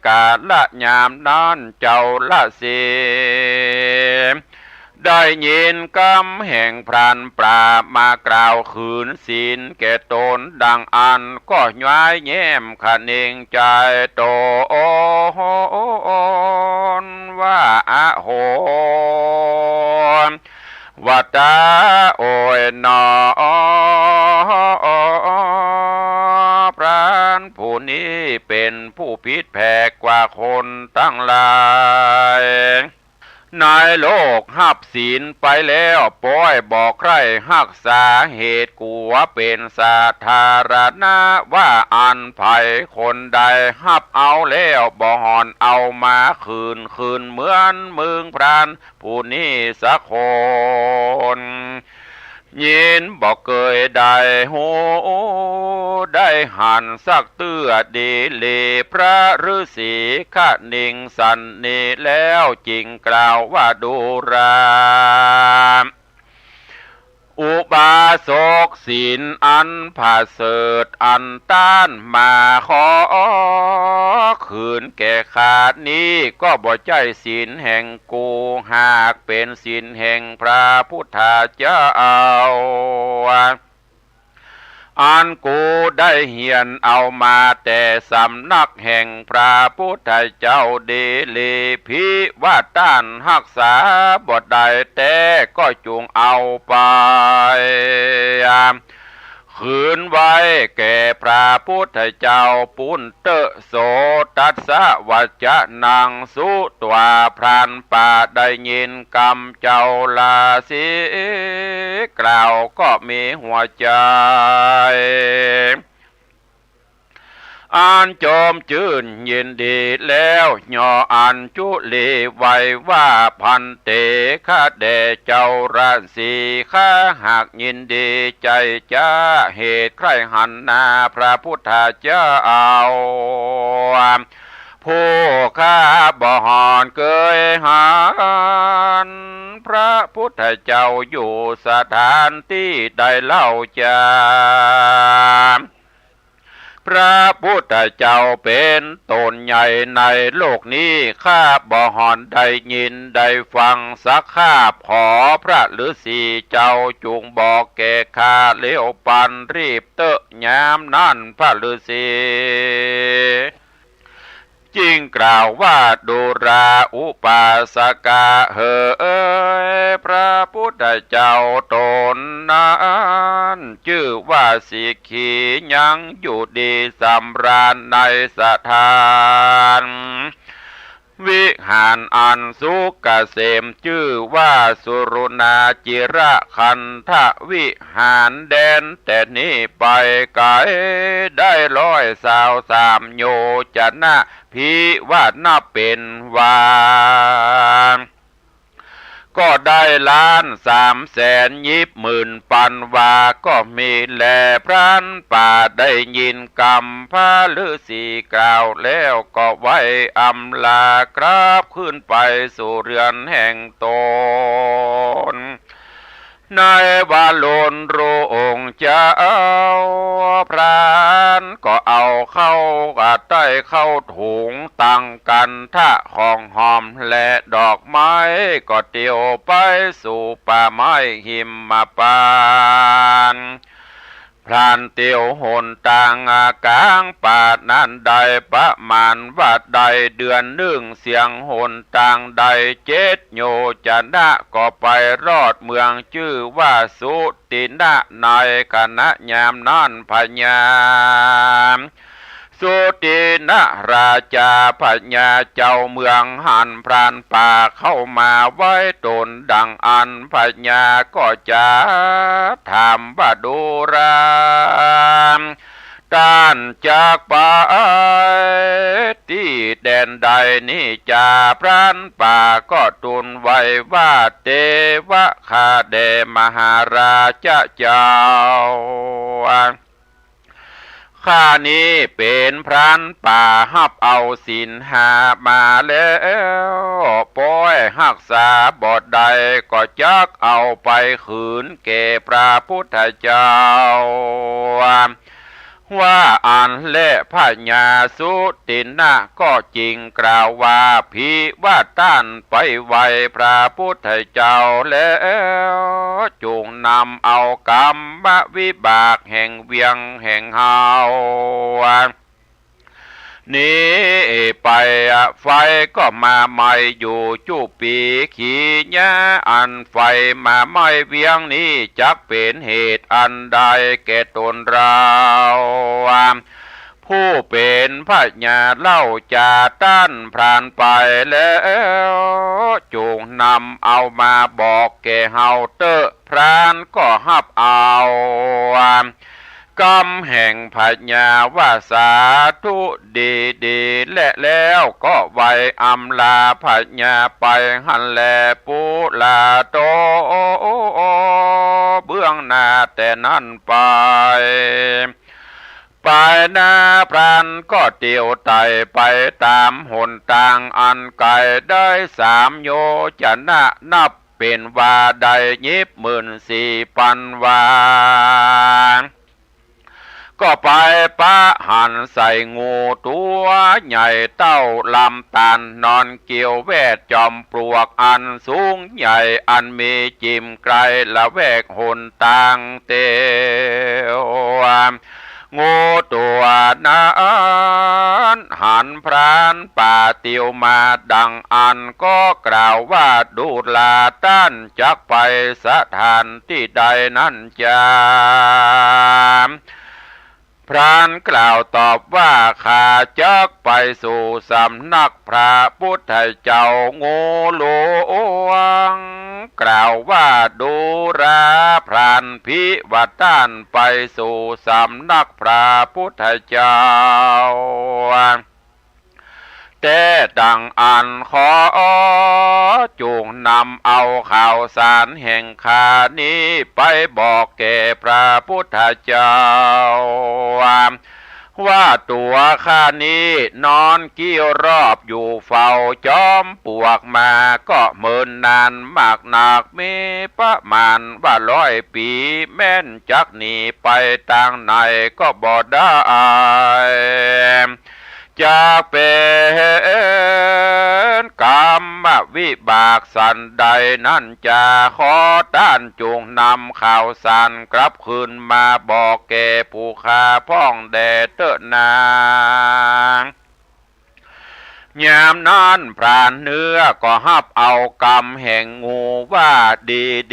กาละยามนั้น เจ้าฤๅษี ได้ยินกำแห่งพรานป่ามากล่าวคืนศีลแก่ตนดังอั้น ก็ย้ายแย้มคะเนงใจ๋ตนว่า อโห วะตะ โอยหนอ พรานผู้นี้เป๋นผู้ผิดแผกกว่าคนตังหลาย ในโลกฮับศีลไปแล้ว ป้อยบ่ใคร่ฮักษา เหตุกั๋วเป๋นสาธารณะ ว่าอันใผคนใดฮับเอาแล้ว บ่ห่อนเอามาคืน คืนเหมือนมึงพรานผู้นี้สักคน ยินบ่เกยได้ฮู้ได้หันสักเตื้อดีหลี พระฤๅษีคะนิงสันนี้แล้ว จึงกล่าวว่า ดูรา อุบาสก ศีลอันประเสริฐอันต้านมาขอคืนแก่ข้านี้ ก็บ่ใจ้ศีลแห่งกู หากเป๋นศีลแห่งพระพุทธเจ้า อันกูได้เฮียนเอามาแต่สำนักแห่งพระพุทธเจ้าดีหลี ผิว่าต้านฮักษาบ่ได้แต๊ ก็จุ่งเอาไป คืนไว้แก่พระพุทธเจ้าปู้นเต๊อะ โสตัสสะ วัจจะนัง สุฏฐวา พรานป่าได้ยินกำเจ้าฤๅษีกล่าวก็มีหัวใจ๋ อันจมจื้นยินดีแล้ว ย่ออัญชุลีไหว้ว่า ภันเต ข้าแด่เจ้าฤๅษี ข้าหากยินดีใจ๋จะเหตุใคร่หันหน้าพระพุทธเจ้า ผู้ข้าบ่ห่อนเกยหันพระพุทธเจ้าอยู่สถานตี้ใดเล่าจา พระพุทธเจ้าเป๋นต๋นใหญ่ในโลกนี้ ข้าบ่ห่อนได้ยินได้ฟังสักคาบ ขอพระฤๅษีเจ้าจุ่งบอกแก่ข้าเร็วปันรีบเต๊อะ ยามนั้นพระฤๅษี จึงกล่าวว่า ดูรา อุปาสกะเหย พระพุทธเจ้าต๋นนั้น จื้อว่าสีขี ยังอยู่ดีสำราญในสถาน วิหารอันสุขเกษม จื้อว่าสุรนาจิระคันธวิหาร แดนแต่นี้ไปไก๋ได้ร้อยซาวสามโยชนะ ผิว่านับเป๋นว่า ก็ได้ล้านสามแสนยิบหมื่นปันวาก็มีแล พรานป่าได้ยินกำพระฤๅษีกล่าวแล้วก็ไหว้อำลากลับคืนไปสู่เฮือนแห่งตน ในวาโลนพระองค์เจ้า พรานก็เอาเข้าใต้เข้าถุง ตังคันธะของหอมและดอกไม้ ก็เตียวไปสู่ป่าไม้หิมพานต์ พรานเตียวหนตางกลางป่านั้นได้ประมาณว่าได้เดือนนึ่ง เสี้ยงหนตางได้เจ็ดโยชนะ ก็ไปรอดเมืองจื้อว่าสุตินะ ในขณะยามนั้นพญาสุตินะราจา พญาเจ้าเมืองหันพรานป่าเข้ามาไหว้ตนดังอั้น พญาก็จะถามว่า ดูรา ต้านจักไปตี้แดนใดนี้จา พรานป่าก็ทูลไหว้ว่า เตวะข้าแด่มหาราชเจ้า ข้านี้เป๋นพรานป่าฮับเอาศีลห้ามาแล้ว ป้อยฮักษาบ่ได้ ก็จักเอาไปคืนแก่พระพุทธเจ้า ว่าอั้นแล พญาสุตินะก็จึงกล่าวว่า ภิว่าต้านไปไหว้พระพุทธเจ้าแล้ว จงนำเอากรรมวิบากแห่งเวียงแห่งเฮานี้ไป ไฟก็มาไหม้อยู่จุปี ขีญา อันไฟมาไหม้เวียงนี้ จักเป๋นเหตุอันใดแก่ตนเรา ผู้เป๋นพญาเล่าจา ต้านพรานไปแล้ว จงนำเอามาบอกแก่เฮาเต๊อะ พรานก็ฮับเอากำแห่งพญาว่า สาธุดีๆ และแล้วก็ไหว้อำลาพญาไปหั้นแล ปุราโต เบื้องหน้าแต่นั้นไป ไปหน้าพรานก็เตียวไต่ไปต๋ามหนตางอันไก๋ได้สามโยชนะ นับเป๋นว่าได้ยิบหมื่นสี่ปันวา ก็ไปปะหันใส่งูตั๋วใหญ่เต้าลำตาล นอนเกี่ยวแวดจอมปลวกอันสูงใหญ่ อันมีจิ่มไก๋ละแวกหนตางเตียว งูตั๋วนั้นหันพรานป่าเตียวมาดังอั้น ก็กล่าวว่า ดูรา ต้านจักไปสถานตี้ใดนั้นจา พรานกล่าวตอบว่า ข้าจักไปสู่สำนักพระพุทธเจ้า งูหลวงกล่าวว่า ดูรา พราน ภิว่าต้านไปสู่สำนักพระพุทธเจ้า แต๊ดังอั้น ขอจงนำเอาข่าวสารแห่งข้านี้ไปบอกแก่พระพุทธเจ้า ว่าตั๋วข้านี้นอนกี้รอบอยู่เฝ้าจอมปลวกมาก็เมินนานมากนัก มีประมาณว่าร้อยปี๋ แม่นจักหนีไปตางไหนก็บ่ได้ จักเป๋นกรรมวิบากสันใดนั้นจา ขอต้านจงนำข่าวสารกลับคืนมาบอกแก่ผู้ข้าพ่องแด่เต๊อะนา ยามนั้นพรานเนื้อก็ฮับเอากำแห่งงูว่า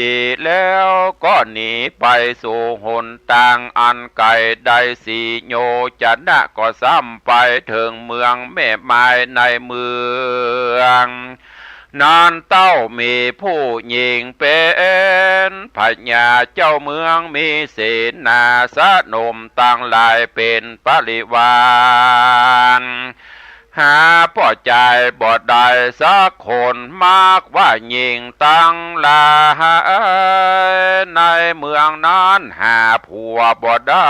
ดีๆ แล้วก็หนีไปสู่หนตางอันไก๋ได้สี่โยชนะ ก็ซ้ำไปเถิงเมืองแม่ไม้ในเมือง นั้นเต้ามีผู้ญิงเป๋นพญาเจ้าเมือง มีเสนาสนมตังหลายเป๋นปริวาร หาป้อจายบ่ได้สักคน มักว่าญิงตังหลายในเมืองนั้นหาผัวบ่ได้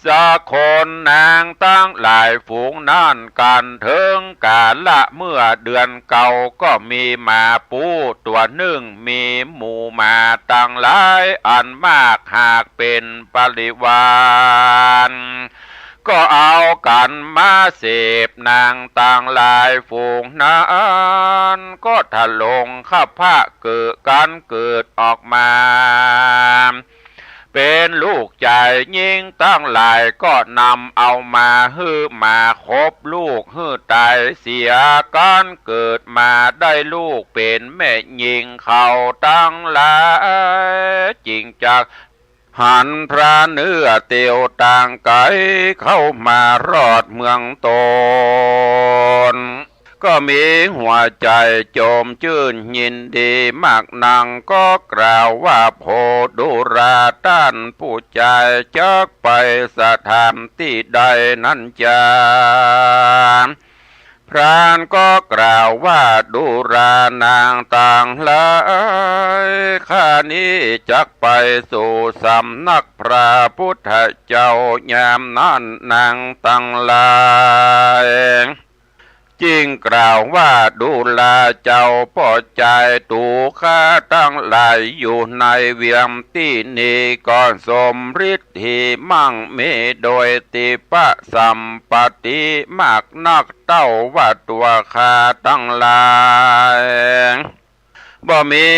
สักคน นางตังหลายฝูงนั้น กั๋นเถิงกาละเมื่อเดือนเก้า ก็มีหมาปู๊ตั๋วนึ่ง มีหมู่หมาตังหลายอันมาก หากเป๋นปริวาร ก็เอากั๋นมาเสพ นางตังหลายฝูงนั้น ก็ทะลงคับพระเกิดกั๋นเกิดออกมา เป๋นลูกจาย ญิงตังหลายก็นำเอามาหื้อหมาขบลูกหื้อต๋ายเสีย กั๋นเกิดมาได้ลูกเป๋นแม่ญิง เขาตังหลายจึงจักหันพรานเนื้อเตียวต่างไก๋เข้ามารอดเมืองต๋น ก็มีหัวใจ๋จมจื้นยินดีมากนัก ก็กล่าวว่า โผดูราต้านผู้จาย จักไปสถานตี้ใดนั้นจา พรานก็กล่าวว่า ดูรานางตังหลาย ข้านี้จักไปสู่สำนักพระพุทธเจ้า ยามนั้นนางตังหลาย จึงกล่าวว่า ดูราเจ้าป้อจาย ตั๋วข้าตังหลายอยู่ในเวียงตี้นี้ ก็สมฤทธิมั่งมีโดยทิพย์สัมปัตติมากนัก เต้าว่าตั๋วข้าตังหลาย บ่มี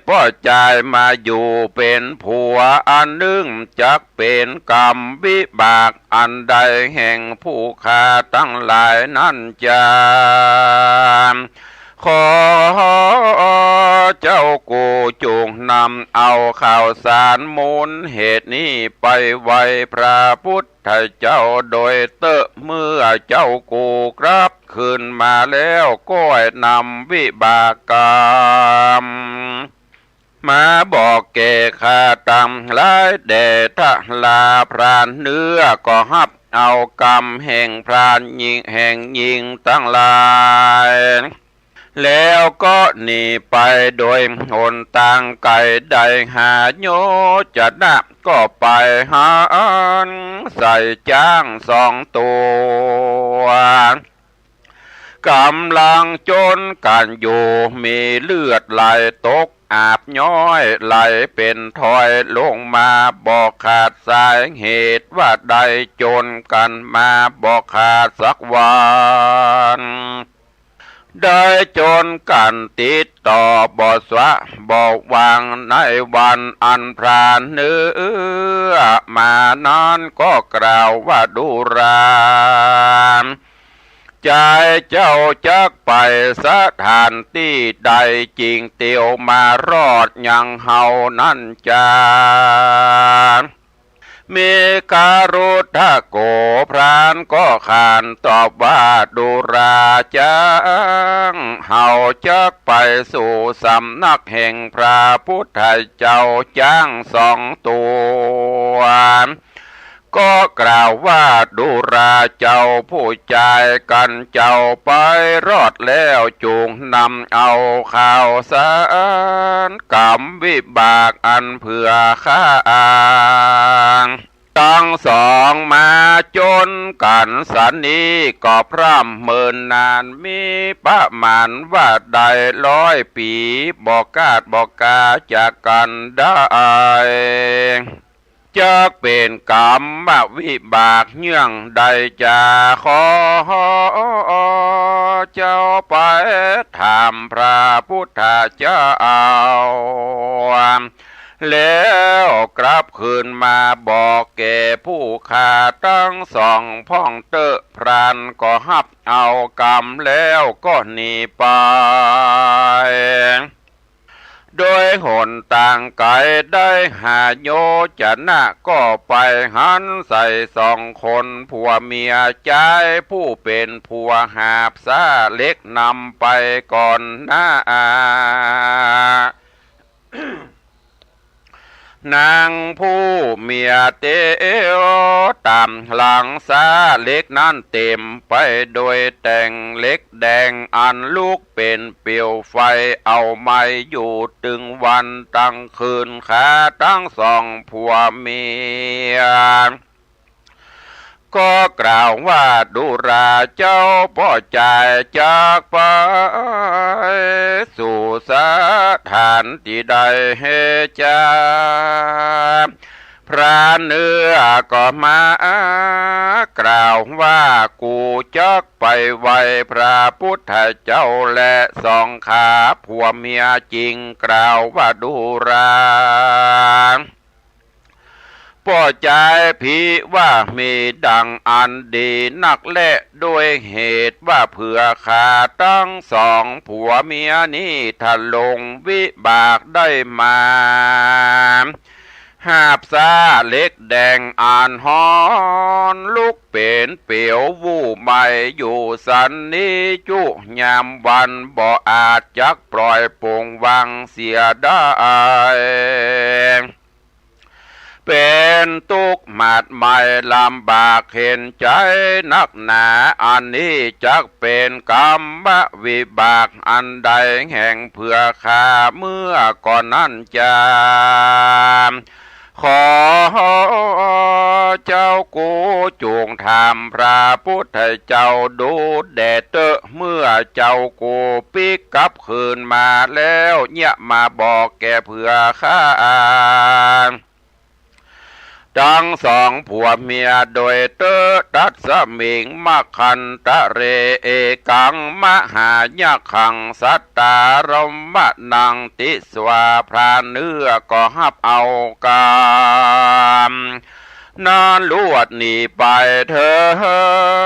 ป้อจายมาอยู่เป๋นผัวอันนึ่ง จักเป๋นกรรมวิบากอันใดแห่งผู้ข้าตังหลายนั้นจา ขอเจ้ากู่จุ่งนำเอาข่าวสารมูลเหตุนี้ไปไหว้พระพุทธเจ้าโดยเต๊อะ เมื่อเจ้ากู่กลับ คืนมาแล้ว ก็ให้นำวิบากกรรมมาบอกแก่ข้าตังหลายแด่ทรา พรานเนื้อก็ฮับเอากรรมแห่งพรานญิง แห่งญิงตังหลาย แล้วก็หนีไปโดยหนตางไก๋ ได้หาโยชนะ ก็ไปหันใส่จ๊างสองตั๋ว ก๋ำลังจ๊นกั๋นอยู่ มีเลือดไหลตกอาบย้อย ไหลเป๋นทอยลงมา บ่ขาดสาเหตุว่าได้จ๊นกั๋นมา บ่ขาดสักวัน ได้จ๊นกั๋นติดต่อบ่สะบ่วาง ในวันอันพรานเนื้อมานั้น ก็กล่าวว่า ดูรา จายเจ้าจักไปสถานตี้ใดจึงเตียวมารอดยังเฮานั้นจา มีคฤทโข พรานก็ขานตอบว่า ดูราจ๊าง เฮาจักไปสู่สำนักแห่งพระพุทธเจ้า จ๊างสองตั๋ว ก็กล่าวว่า ดูราเจ้าผู้จาย กันเจ้าไปรอดแล้ว จุ่งนำเอาข่าวสารกรรมวิบากอันเผื่อข้าตังสองมาจ๊นกั๋นสันนี้ ก็พร่ำเมินนาน มีประมาณว่าได้ร้อยปี๋ บ่ขาดบ่คาจากกั๋นได้ จักเป๋นกรรมวิบากเยื่องใดจา ขอเจ้าไปถามพระพุทธเจ้า แล้วกลับคืนมาบอกแก่ผู้ข้าตังสองพ่องเต๊อะ พรานก็ฮับเอากรรมแล้วก็หนีไป โดยหนตางไก๋ได้ห้าโยชนะ ก็ไปหันใส่สองคนผัวเมียจาย ผู้เป๋นผัวหาบซ้าเหล็กนำไปก่อนหน้า นางผู้เมียเตียวต๋ามหลังซ้าเหล็กนั้นเต๋มไปโดยแต่งเหล็กแดงอันลุกเป๋นเปลวไฟเอาไหม้อยู่ตึงวันตึงคืน ขาตังสองผัวเมีย ก็กล่าวว่า ดูราเจ้าป้อจายจักไปสู่สถานตี้ใดจา พรานเนื้อก็มากล่าวว่า กูจักไปไหว้พระปุทธเจ้าแล สองขาผัวเมียจึงกล่าวว่า ดูรา ป้อจายผิว่ามีดังอันดีนักแล ด้วยเหตุว่าเผื่อข้าตังสองผัวเมียนี้ถ้าลงวิบากได้มา หาบซ้าเหล็กแดงอันฮ้อนลุกเป๋นเปลวไหม้อยู่สันนี้จุยามวัน บ่อาจจักปล่อยปลงวางเสียได้ เป๋นตุ๊กข์หมาดไหม้ลำบากเข็ญใจ๋นักหนา อันนี้จักเป๋นกรรมวิบากอันใดแห่งเผื่อข้าเมื่อก่อนนั้นจา ขอเจ้ากูจุ่งถามพระปุทธเจ้าดูแด่เต๊อะ เมื่อเจ้ากูปิ๊กกลับคืนมาแล้ว เยียะมาบอกแก่เผื่อข้าตังสองผัวเมียโดยเต๊อะ ตัสมิง มะขันตะเร เอกัง มหายักขัง สัตตารัมมะนัง ติสวา พรานเนื้อก็ฮับเอากำนั้นลวดหนีไปเถิ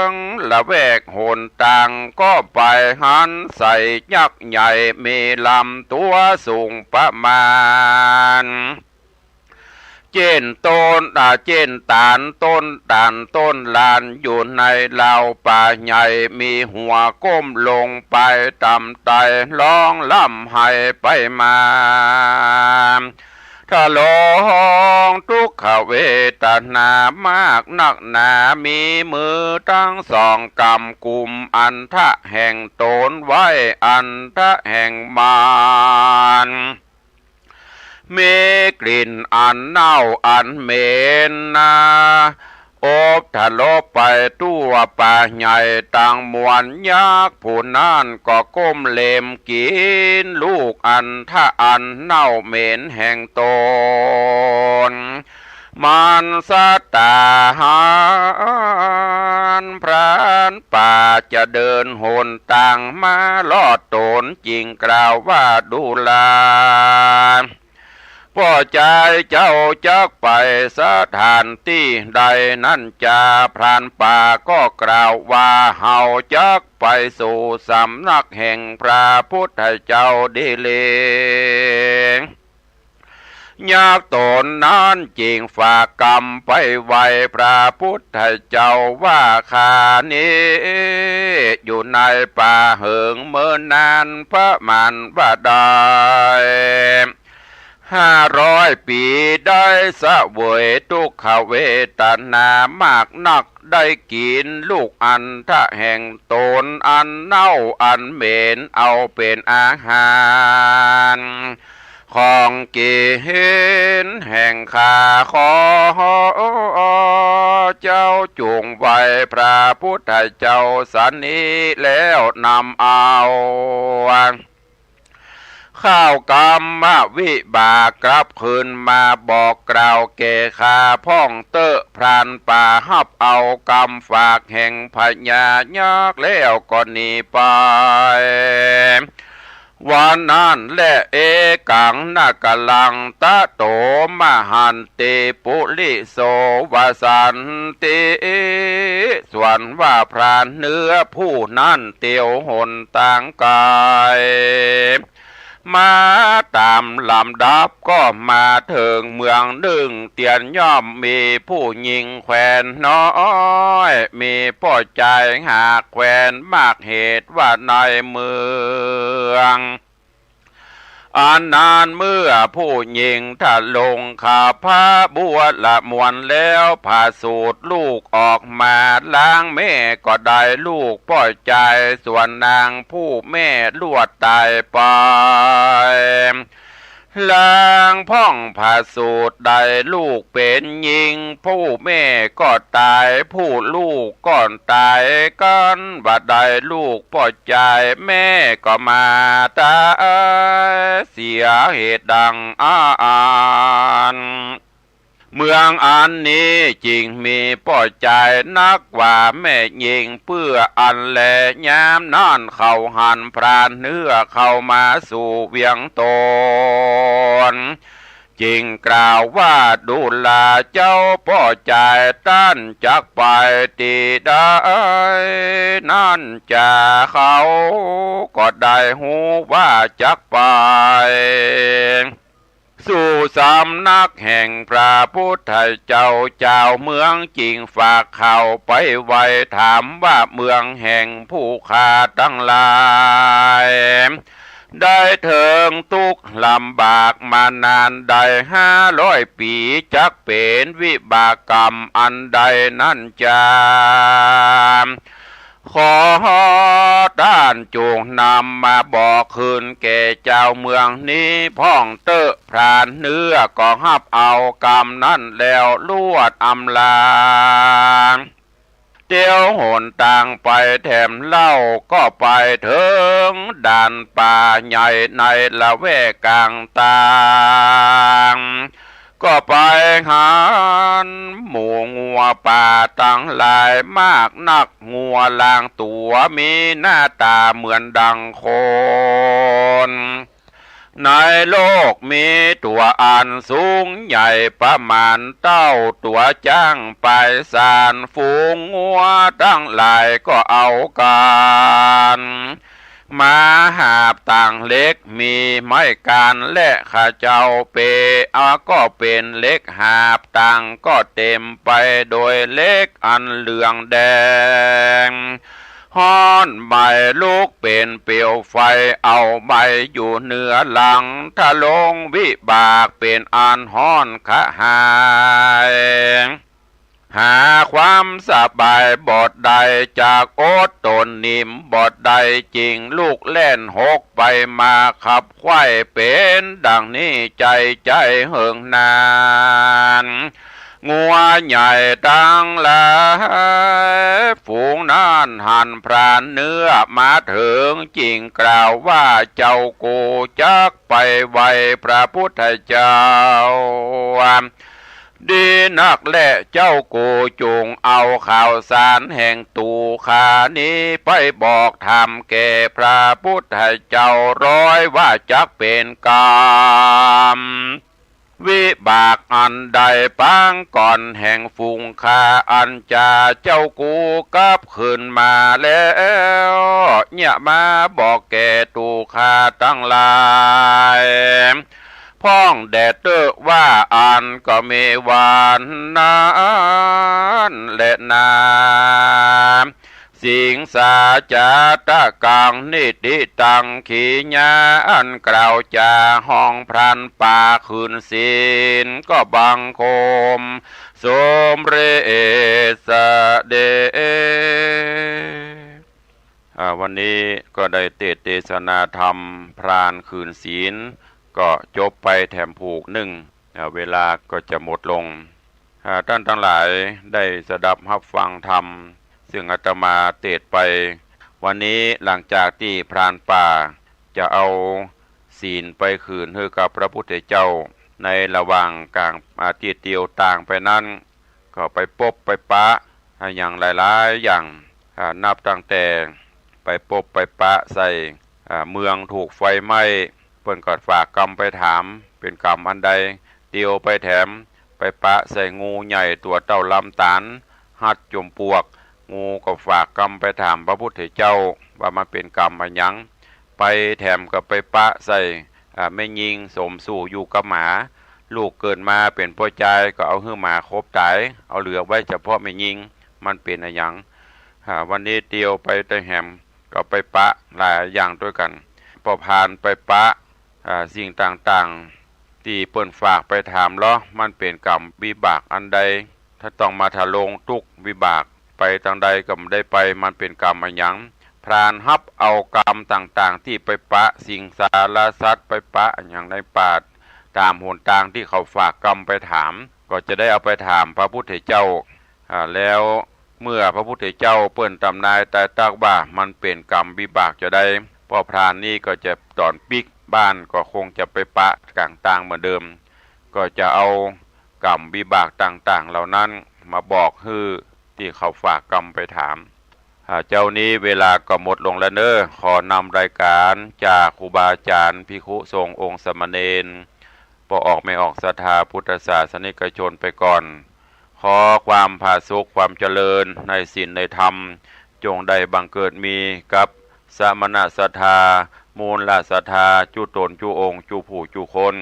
งละแวกหนตาง ก็ไปหันใส่ยักษ์ใหญ่มีลำตั๋วสูงประมาณ เจ้นต้น อ่า เจ้นต๋าลต้นต๋าลต้นลาน อยู่ในลาวป่าใหญ่ มีหัวก้มลงไปต่ำไต้ ฮ้องร่ำไห้ไปมา ทะลองตุ๊กขเวทนามากนักหนา มีมือตังสองก๋ำกุมอันทะแห่งต๋นไว้ อันทะแห่งมัน มีกลิ่นอันเน่าอันเหม็นนา อบทะลบไปทั่วป่าใหญ่ตังมวล ยักษ์ผู้นั้นก็ก้มเล็มกิ๋นลูกอันทะอันเน่าเหม็นแห่งต๋น มันสัตตาหารพรานป่าจะเดินหนตางมารอดต๋น จึงกล่าวว่า ดูรา ป้อจายเจ้าจักไปสถานตี้ใดนั้นจา พรานป่าก็กล่าวว่า เฮาจักไปสู่สำนักแห่งพระปุทธเจ้าดีหลี ยักษ์ต๋นนั้นจึงฝากกำไปไหว้พระปุทธเจ้าว่า ข้านี้อยู่ในป่าเหิงเมินนานประมาณว่าได้ห้าร้อยปี๋ ได้เสวยตุ๊กขเวทนามากนัก ได้กิ๋นลูกอันทะแห่งต๋นอันเน่าอันเหม็นเอาเป๋นอาหาร ของกิ๋นแห่งข้า ขอเจ้าจุ่งไหว้พระปุทธเจ้าสันนี้แล้วนำเอา ข้าวกรรมวิบากกลับคืนมาบอกกล่าวแก่ข้าพ่องเต๊อะ พรานป่าฮับเอากำฝากแห่งพญายักษ์แล้วก็หนีไป วันนั้นแล เอกัง นกรัง ตะโต มหันติ ปุริโส วสันติ ส่วนว่าพรานเนื้อผู้นั้นเตียวหนตางไก๋ มาต๋ามลำดับก็มาเถิงเมืองนึ่ง เตียนย่อมมีผู้ญิงแควนน้อย มีป้อจายหากแควนมาก เหตุว่าในเมือง อันนั้นเมื่อผู้หญิงทรงขับพระบัวละมวลแล้ว ผะสูติลูกออกมา ลางแม่ก็ได้ลูกป้อจาย ส่วนนางผู้แม่ลวดต๋ายไป ลางพ่องผะสูติได้ลูกเป๋นญิง ผู้แม่ก็ต๋าย ผู้ลูกก็ต๋าย กันบ่ได้ลูกป้อจาย แม่ก็มาต๋ายเสีย เหตุดังอั้น เมืองอันนี้จึงมีป้อจายนักกว่าแม่ญิง เปื้ออั้นแล ยามนั้นเขาหันพรานเนื้อเข้ามาสู่เวียงต๋น จึงกล่าวว่า ดูราเจ้าป้อจาย ต้านจักไปตี้ใด นั้นจา เขาก็ได้ฮู้ว่าจักไป สู่สำนักแห่งพระพุทธเจ้า จาวเมืองจึงฝากข่าวไปไว้ ถามว่าเมืองแห่งผู้ข้าตังหลาย ได้เถิงตุ๊กข์ลำบากมานานได้ห้าร้อยปี๋ จักเป๋นวิบากกรรมอันใดนั้นจา ขอต้านจงนำมาบอกคืนแก่จาวเมืองนี้พ่องเต๊อะ พรานเนื้อก็ฮับเอากำนั้นแล้วลวดอำลา เตียวหนตางไปแถมเล่า ก็ไปเถิงด่านป่าใหญ่ในละแวกก๋างตาง ก็ไปหันหมู่งัวป่าตังหลายมากนัก งัวลางตั๋วมีหน้าต๋าเหมือนดังคน ในโลกมีตั๋วอันสูงใหญ่ประมาณเต้าตั๋วจ๊างปายสาน ฝูงงัวตังหลายก็เอากั๋น มาหาบตางเหล็ก มีไม้กานและขะเจ้าเป๋ เอาก็เป๋นเหล็กหาบ ตางก็เต๋มไปโดยเหล็กอันเหลืองแดง ฮ้อนไหม้ลุกเป๋นเปลวไฟ เอาไหม้อยู่เหนือหลัง ทรงวิบากเป๋นอันฮ้อนกระหาย หาความสบายบ่ได้ จักอดต๋นนิ่มบ่ได้ จึงลุกแล่นหกไปมาขับไขว้ เป๋นดังนี้ใจ๊ใจ๊เหิงนาน งัวใหญ่ตังหลายฝูงนั้นหันพรานเนื้อมาเถิง จึงกล่าวว่า เจ้ากูจักไปไหว้พระพุทธเจ้า ดีนักแล เจ้ากูจงเอาข่าวสารแห่งตั๋วข้านี้ไปบอกธรรมแก่พระพุทธเจ้า ร้อยว่าจักเป๋นกรรมวิบากอันใดปางก่อนแห่งฝูงข้า อันจาเจ้ากูกลับคืนมาแล้ว เยียะมาบอกแก่ตั๋วข้าตังหลาย พ่องแด่เต๊อะว่า อันก็มีวันนั้นแลนา สิงสาจาตะกัง นิติตัง ขีญา อันกล่าวจาฮ้องพรานป่าคืนศีล ก็บังคมสมเร็จเสด็จ อ่า วันนี้ก็ได้เตสน์เตสนาธรรมพรานคืนศีล ก็จบไปแถมผูกนึ่ง อ่า เวลาก็จะหมดลง อ่า ต้านตังหลายได้สดับฮับฟังธรรม ซึ่งอาตมาเตสน์ไป วันนี้หลังจากตี้พรานป่าจะเอาศีลไปคืนหื้อกับพระพุทธเจ้า ในระหว่างก๋าง อ่า ตี้เตียวตางไปนั้น ก็ไปปบไปปะอะหยังหลายๆ อย่าง อ่า นับตั้งแต่ไปปบไปปะใส่ อ่า เมืองถูกไฟไหม้ เปิ้นก็ฝากกำไปถาม เป๋นกรรมอันใด เตียวไปแถม ไปปะใส่งูใหญ่ตั๋วเต้าลำต๋าล ฮัดจ๋มปวก งูก็ฝากกำไปถามพระพุทธเจ้า ว่ามันเป๋นกรรมอะหยัง ไปแถมก็ไปปะใส่ อ่า แม่ญิงสมสู่อยู่กับหมา ลูกเกิดมาเป๋นป้อจายก็เอาหื้อหมาขบต๋าย เอาเหลือไว้เฉพาะแม่ญิง มันเป๋นอะหยัง อ่า วันนี้เตียวไปแถมก็ไปปะหลายอย่างตวยกั๋น ป้อพรานไปปะ อ่า สิ่งต่างๆ ตี้เปิ้นฝากไปถามลอ มันเป๋นกรรมวิบากอันใด ถ้าต้องมาทะลงตุ๊กข์วิบาก ไปตางใดก็บ่ได้ไป มันเป๋นกรรมอะหยัง พรานฮับเอากรรมต่างๆ ตี้ไปปะสิงสารสัตว์ ไปปะอะหยังในป่า ต๋ามหนตางตี้เขาฝากกรรมไปถาม ก็จะได้เอาไปถามพระพุทธเจ้า อ่า แล้วเมื่อพระพุทธเจ้าเปิ้นตำนายตายตักว่ามันเป๋นกรรมวิบากจาใด ป้อพรานนี้ก็จะต๋อนปิ๊กบ้านก็คงจะไปปะก๋างตางเหมือนเดิม ก็จะเอากรรมวิบากต่างๆ เหล่านั้นมาบอกหื้อตี้เขาฝากกรรมไปถาม อ่า เจ้านี้เวลาก็หมดลงแล้วเน้อ ขอนำรายก๋านจากครูบาอาจ๋ารย์ ภิกขุสงฆ์องค์สามเณร ป้อออกแม่ออกศรัทธาพุทธศาสนิกชนไปก่อน ขอความผาสุกความเจริญในศีลในธรรม จงได้บังเกิดมีกับสมณศรัทธา มูลศรัทธา จุต๋นจุองค์จุผู้จุคน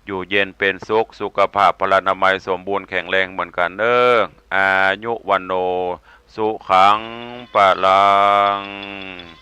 อยู่เย็นเป๋นสุข สุขภาพพลานามัยสมบูรณ์แข็งแรงเหมือนกั๋นเน้อ อายุวัณโณ สุขัง พลัง